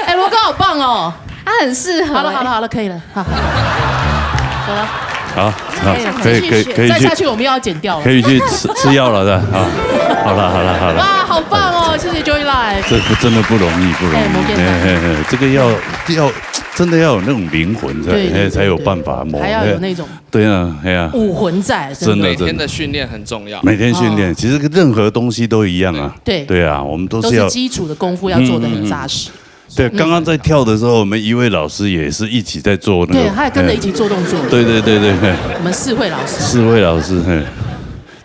哎罗哥好棒哦，它很适合欸。好了好了好了，可以了，好好，走了，好，好，可以可以可以去再下去我们又要剪掉了可。以去吃吃药了的啊，好了好了好了，哇，好棒哦！谢谢 Joy Life。这不真的不容易，不容易，哎摩根大嘿嘿嘿，这个要要真的要有那种灵魂在，对对嘿，才有对办法磨，还要有那种对啊，哎呀，武魂在，真的每天的训练很重要。每天训练，哦其实任何东西都一样啊，对对啊，我们都都是要是基础的功夫要做的很扎实。对，刚刚在跳的时候，我们一位老师也是一起在做那个，对，他也跟着一起做动作。对对对对对，我们四位老师，四位老师，嘿，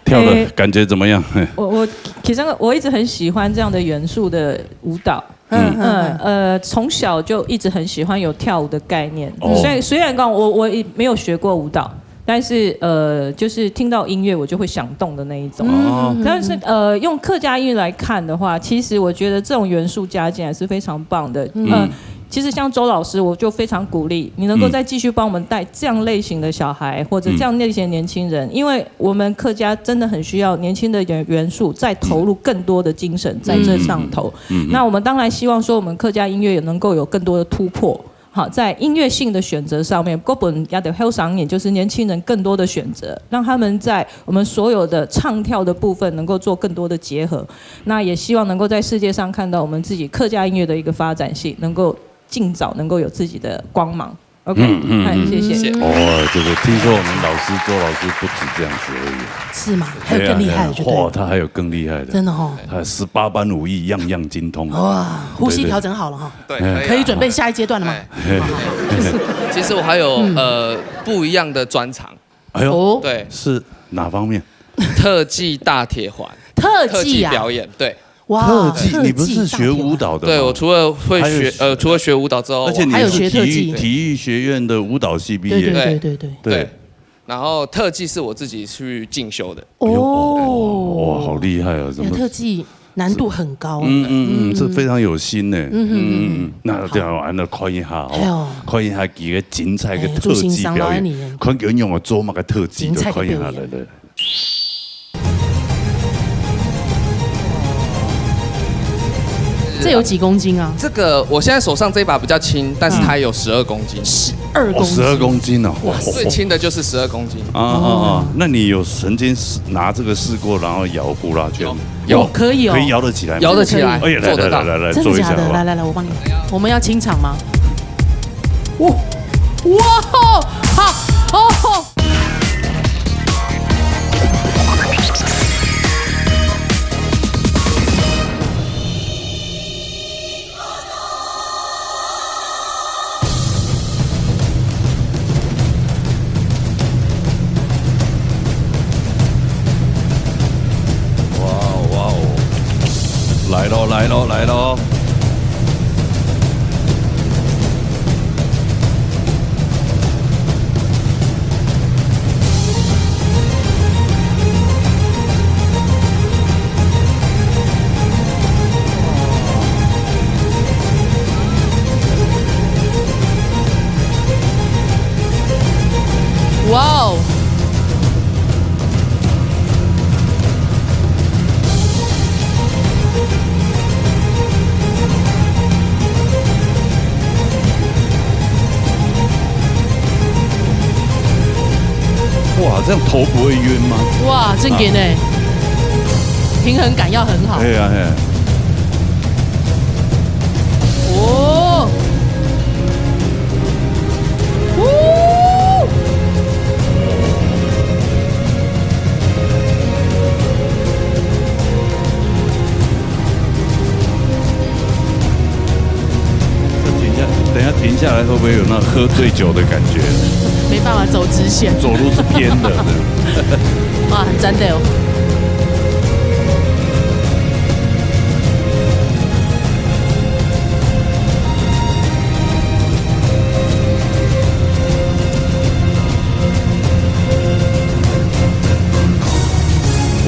跳的哎感觉怎么样？嘿，我我其实我一直很喜欢这样的元素的舞蹈。嗯嗯呃，从小就一直很喜欢有跳舞的概念，哦所以虽然讲我我也没有学过舞蹈，但是呃，就是听到音乐我就会想动的那一种。哦，但是呃，用客家音乐来看的话，其实我觉得这种元素加进来是非常棒的。嗯，其实像周老师，我就非常鼓励你能够再继续帮我们带这样类型的小孩，或者这样类型的年轻人，因为我们客家真的很需要年轻的元元素再投入更多的精神在这上头。那我们当然希望说，我们客家音乐也能够有更多的突破。好，在音乐性的选择上面，歌本也得后生，也就是年轻人更多的选择，让他们在我们所有的唱跳的部分能够做更多的结合。那也希望能够在世界上看到我们自己客家音乐的一个发展性，能够尽早能够有自己的光芒。OK，嗯嗯哎，谢谢。谢谢。哦，这个听说我们老师周老师不止这样子而已，是吗？还有更厉害的，就对哇，了。他还有更厉害的，真的哦，他十八般武艺样样精通。哇，呼吸调整好了哈，对，哎以啊可以准备下一阶段了吗？哎其实我还有呃不一样的专长，哎呦，哦，对，是哪方面？特技大铁环，特特技啊，技表演，对哇，特技，你不是学舞蹈的吗？对，我除了会还有学呃除了学舞蹈之后，而且你还有是体育学特技体育学院的舞蹈系毕业，对对对对对对，对，然后特技是我自己去进修的，哎呦哦，哇，好厉害哦！怎有么特技，难度很高。嗯嗯嗯，这非常有心呢。嗯嗯嗯，那这样俺来看一下，好不好？看一下几个精彩的特技表演，看有用做么个特技，精彩的表演，看一下来来。这有几公斤啊？这个我现在手上这一把比较轻，但是它有十二公斤。十二公斤。十二公斤哦。最轻的就是十二公斤。啊啊啊！那你有曾经拿这个试过，然后摇呼啦圈？有，可以哦，可以摇得起来，摇得起来，哎呀，来来来来来，做一下，来来来，我帮你。我们要清场吗？哇哇，好好好。来喽，来喽，来喽！哇哦！哇，这样头不会晕吗？哇，正经哎，平衡感要很好。对啊，嘿。哦。等一下，等一下停下来，会不会有那喝醉酒的感觉？没办法走直线，走路是偏的。哇，很赞的哦。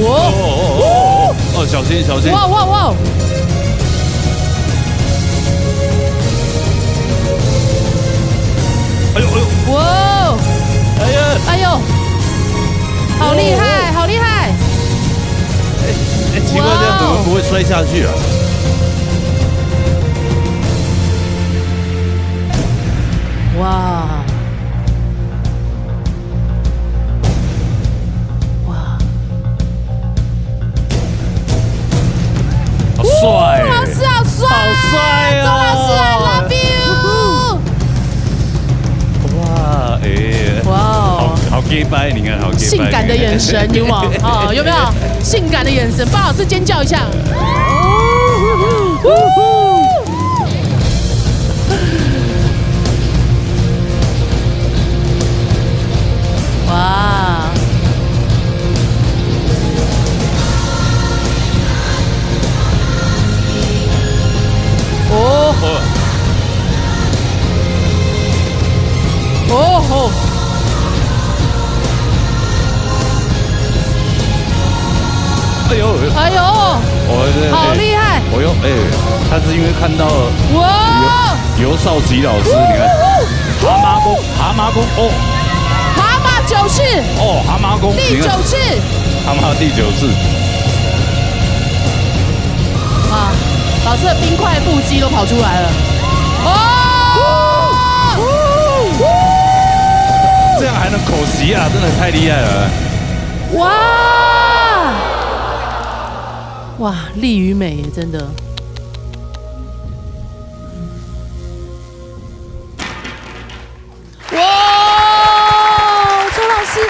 哇！哦，小心小心！哇哇哇！哎呦哎呦！哇！哎呀！哎呦！好厉害，好厉害！哎，奇怪，这样怎么不会摔下去啊？哇！ 哇，好帅！老师好帅！好帅哦！周老师，I love you！哇，哎，哇，好好 gay 拜，你看好 gay 拜，性感的眼神有没有？哦，有没有？性感的眼神，帮老师尖叫一下！哇！哦吼！哦吼！哎呦！哎呦！我这好厉害！我又哎，他是因为看到了哇！ 刘少奇老师，你看，蛤蟆功，蛤蟆功哦，蛤蟆九次，哦，蛤蟆功，第九次，蛤蟆第九次，啊，老师的冰块腹肌都跑出来了，哦，这样还能口吸啊，真的太厉害了，哇，哇，力与美真的。 哇，周老师，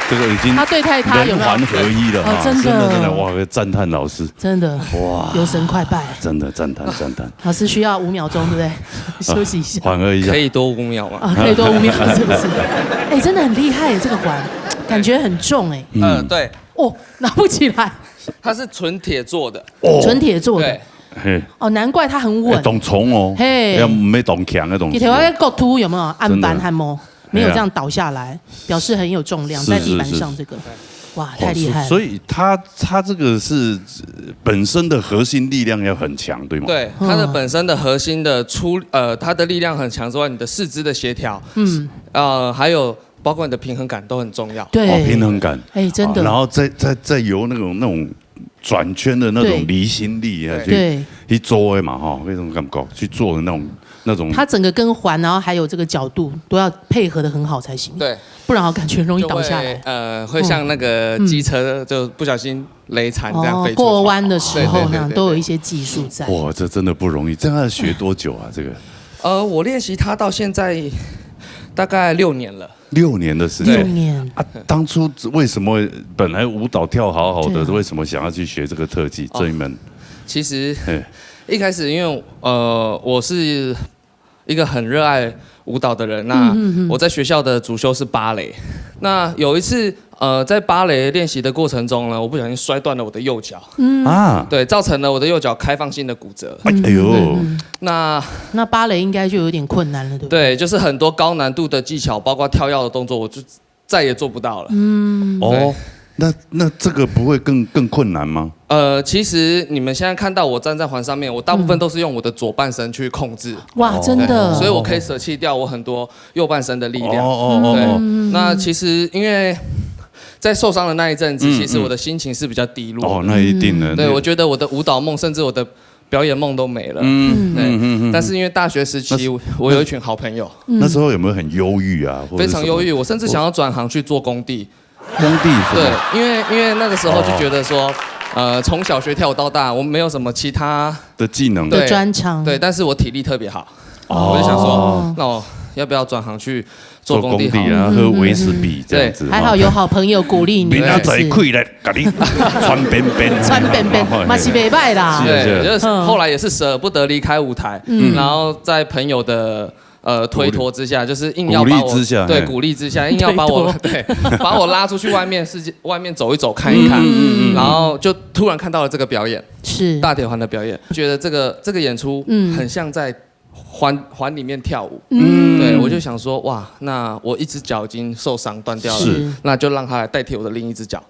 这个已经他对待他有没有人环合一了哈，哦真的真的真的哇，赞叹老师，真的哇，有神快拜，真的赞叹赞叹，老师需要五秒钟，对不对？休息一下，缓和一下可，以多五秒吗？啊，可以多五秒，是不是？哎，真的很厉害耶，这个环感觉很重哎，嗯，对，哦，拿不起来，它是纯铁做的，哦纯铁做的，嘿，哦，难怪它很哎，稳，当重哦，嘿要没当强的东西你台，湾的国土有没有暗真的板还没没有这样倒下来，表示很有重量是在地板上这个。哇，太厉害了！哦，所，所以它，它这个是，呃，本身的核心力量要很强，对吗？对，它的本身的核心的出，呃，它的力量很强之外，你的四肢的协调，嗯，呃，还有包括你的平衡感都很重要。对。哦，平衡感。哎，真的。啊，然后再，再，再由那种，那种转圈的那种离心力啊，对。去，去做的嘛，哈，那种感觉，去做的那种，那种。它整个跟环，然后还有这个角度都要配合得很好才行。对。不然我感觉容易倒下来。就会，呃，会像那个机车，嗯，就不小心雷残这样飞出去。哦，过弯的时候那样，对，对，对，对，对。都有一些技术在。哇，这真的不容易。这样要学多久啊？这个？呃，我练习它到现在大概六年了。六年的时间。六年。啊，当初为什么本来舞蹈跳好好的，对啊。为什么想要去学这个特技，哦，这一门？其实，嘿。一开始因为，呃，我是一个很热爱舞蹈的人，那嗯，嗯，嗯。我在学校的主修是芭蕾。那有一次，呃，在芭蕾练习的过程中呢，我不小心摔断了我的右脚。嗯。啊。对，造成了我的右脚开放性的骨折。哎，哎呦。嗯，嗯，嗯。那那芭蕾应该就有点困难了，对不对？对，就是很多高难度的技巧，包括跳跃的动作，我就再也做不到了。嗯。哦，对。那，那这个不会更，更困难吗？呃，其实你们现在看到我站在环上面，我大部分都是用我的左半身去控制。哇，真的。对，所以我可以舍弃掉我很多右半身的力量。哦，哦，哦，哦。对，嗯。那其实因为在受伤的那一阵子，嗯，其实我的心情是比较低落的。嗯。哦，那一定的，对，那我觉得我的舞蹈梦，甚至我的表演梦都没了。嗯，对，嗯，嗯，嗯，嗯。但是因为大学时期，那，我，我有一群好朋友。嗯。那时候有没有很忧郁啊，或者什么？非常忧郁，我甚至想要转行去做工地。工地什么？对，因为，因为那个时候就觉得说，哦。呃，从小学跳舞到大，我没有什么其他的技能。对，的专长。对，但是我体力特别好。哦。我就想说，那我要不要转行去做工地好了？做工地啊，嗯，喝威士忌这样子，对。哈。还好有好朋友鼓励你，明仔载开来，给你穿边边。穿边边，嘛是袂歹啦。是，是。对，就是后来也是舍不得离开舞台，嗯。然后在朋友的，呃，推脱之下，就是硬要把我，鼓励之下，对，嘿。鼓励之下，硬要把我，推脱。对，把我拉出去外面世界，外面走一走，看一看，嗯，嗯，嗯，嗯。然后就突然看到了这个表演，是。大铁环的表演，觉得这个，这个演出，嗯。很像在 环，环里面跳舞。嗯。对，我就想说，哇，那我一只脚已经受伤断掉了，是。那就让它来代替我的另一只脚。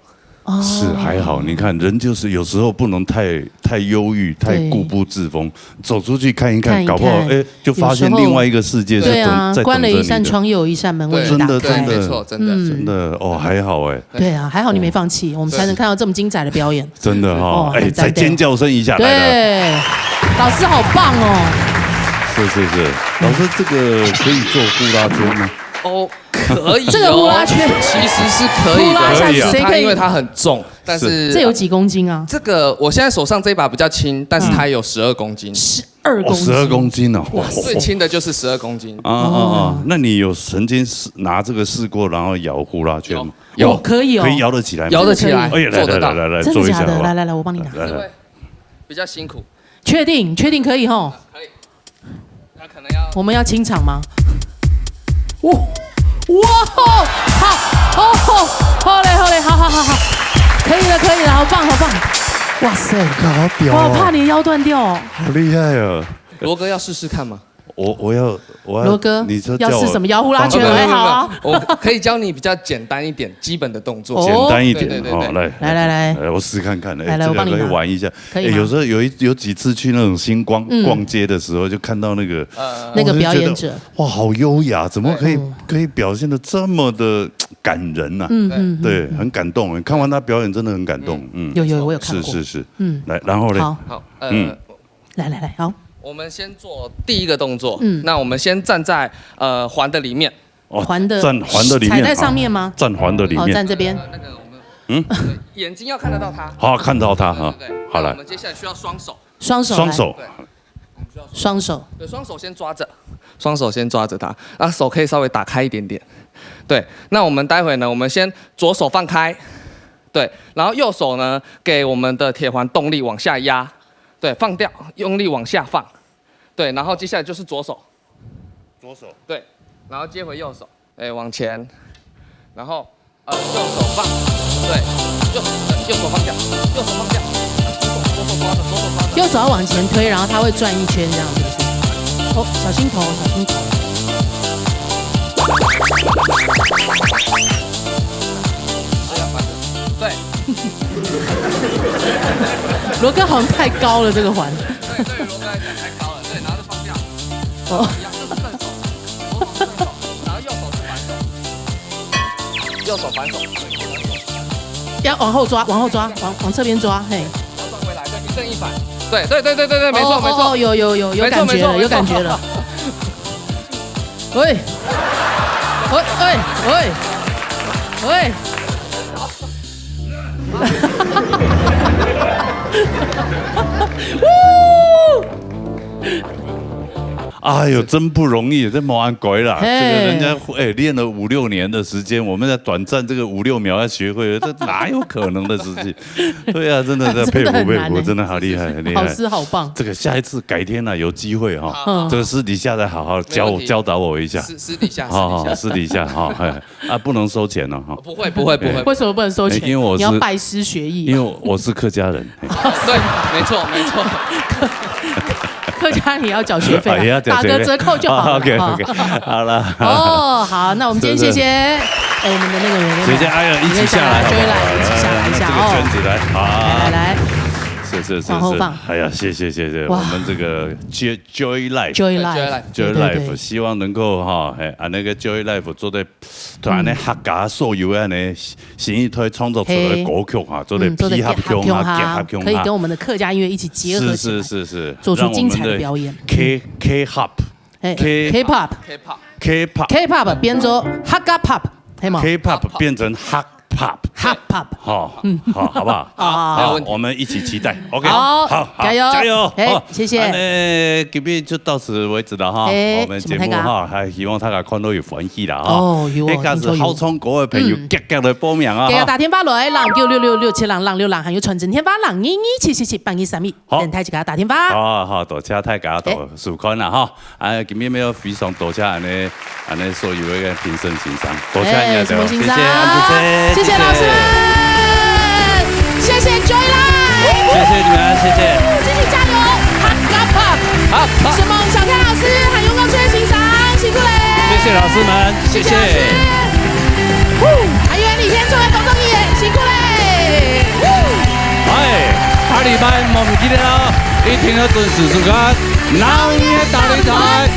哦。是，还好，你看，人就是有时候不能太，太忧郁，太固步自封，对。走出去看一看，看一看。搞不好，哎，就发现另外一个世界是等，对啊，在等着你的。关了一扇窗，又有一扇门为你打开。真的，真的。没错，真的。嗯。真的，哦，还好哎。对啊，还好你没放弃，我们才能看到这么精彩的表演。真的哈，哦，哎，很赞的。再尖叫声一下，来，来。对，老师好棒哦。是，是，是。老师，这个可以做呼啦圈吗？哦，可以哦。这个呼啦圈，其实是可以的，呼啦圈可以啊。谁可以？它因为它很重，但是这有几公斤啊？这个，我现在手上这一把比较轻，但是它有十二公斤。嗯。十二公斤。哦，十二公斤哦。哇塞。最轻的就是十二公斤。啊，啊，啊。哦。那你有曾经试，拿这个试过，然后摇呼啦圈吗？有。有。哦，可以哦。可以摇得起来吗？摇得起来，哎呀，来，做得到。来，来，来，来，真的假的？做一下好不好？来，来，来，我帮你拿。来，来。这个比较辛苦。确定？确定可以吼？可以。那可能要我们要清场吗？哇，哇，好，哦，好嘞，好嘞，好，好，好，好，可以了，可以了，好棒，好棒。哇塞，看好屌哦。我好怕你腰断掉哦。好厉害哦。罗哥要试试看吗？我，我要，我要，罗哥，你说叫我要试什么？摇呼啦圈，帮，哎，好啊。没有，没有，没有，我可以教你比较简单一点，基本的动作。哦。简单一点，对，对，对，对。哦，来。来，来，来。哎，我试看看，哎，来，来，这个可以玩一下。我帮你拿。可以吗？哎，有时候有一，有几次去那种星光，嗯。逛街的时候，就看到那个，呃。那个表演者。哦，我就觉得，哇，好优雅，怎么可以，嗯。可以表现得这么的感人呐？嗯，嗯，嗯，对，嗯。很感动。看完他表演，真的很感动。嗯。嗯。有，有，我有看过。是，是，是。嗯。来，然后嘞？好。好，呃，嗯。 来，来，来，好。我们先做第一个动作。嗯。那我们先站在，呃，环的里面。哦，环的，站环的里面，踩在上面吗？好，站环的里面。哦，站这边。呃，那个我们，嗯？对，眼睛要看得到它。好，看到它哈。对，对，对。好，来。那我们接下来需要双手。双手来。双手。对，我们需要双手。双手。对，双手先抓着，双手先抓着它，那手可以稍微打开一点点。对，那我们待会呢，我们先左手放开，对，然后右手呢，给我们的铁环动力往下压。 对，放掉，用力往下放。对，然后接下来就是左手。左手。对，然后接回右手，哎，往前，然后，呃，右手放，对，右，呃，右手放掉，右手放掉，左手，左手抓着，左手抓着。右手要往前推，然后它会转一圈，这样是不是？哦，小心头，小心头。这样放着。我刚好像太高了，这个环。对，对，我刚才讲太高了，对，然后就放下。哦。一样，就是正手，左手正手，然后右手是反手，右手反手，对，反手。要往后抓，往后抓，往，往侧边抓，嘿。然后转回来，对，一正一反。对，对，对，对，对，对，没错，哦，没错。哦，哦，有，有，有，有没错，感觉了，没错，没错。有感觉了。喂，喂，喂，喂，喂。哎呦，真不容易，这莫安鬼啦，嘿。这个人家哎练了五六年的时间，我们在短暂这个五六秒要学会，这哪有可能的事情？对啊，真的在佩服佩服，真的很难欸。真的好厉害，很厉害。老师好棒。这个下一次改天呢、有机会哈、嗯。这个私底下再好好教没问题教导我一下。私私底下，私好好好，底下，私底下哈，哎啊，不能收钱了哈。不会不会不会，为什么不能收钱？哎因为我是你要拜师学艺。因为我是客家人，嘿对，没错没错，客家你要缴学费啊，啊也要缴学费打个折扣就好了。啊，OK 哈。 OK，好了。哦，好，那我们今天谢谢，哎，我们的那个人，谢谢，哎呀，一起下来好不好？来，一起下来一下哦。这个圈子来，好，来来来，是是是是，往后放哎呀，谢谢谢谢，哇我们这个 Joy Joy Life。 ，Joy Joy Life， Life对 Joy 对 Life，对。希望能够哈，哎，啊那个 Joy Life 做得，做安尼客家所有的安尼新一代创作出来的歌曲哈，做得嗯，做得配合结合共下，共下，结合共下，可以跟我们的客家音乐一起结合起来，是是是是，做出精彩的表演。让我们的 K K-pop，哎 K- K-pop， K-pop， K-pop， K-pop 变做客家 pop，对吗？ K-pop 变成 hot pop， hot pop， 好，好，好不好？啊没有问题好，我们一起期待。OK，好好，好加油加油！哎好谢谢那今天就到此为止了哈。哎我们节目哈，还希望大家看到有欢喜啦哈。哦有哦哎，假使听说有好唱歌的朋友，嗯赶紧来报名啊哈。给个打电话来，零九六六六七零零六零，还有传真电话零二二七七七八二三一，好等待一个打电话。好好，多谢大家多收看啦哈。啊，今天要非常多谢安尼安尼所有的评审先生，多谢你啊，哎，什么先生？谢谢安主持人，谢谢老师们，谢谢 Joy Life，谢谢你们，谢谢。继续加油，客家 pop。好好，什么小跳老师，还有我最欣赏，辛苦嘞。谢谢老师们，谢谢。谢谢老师。呼，还有李天作的工作人员，辛苦嘞。呼。哎，下礼拜莫忘记了，一定要准时收看《老年大擂台》。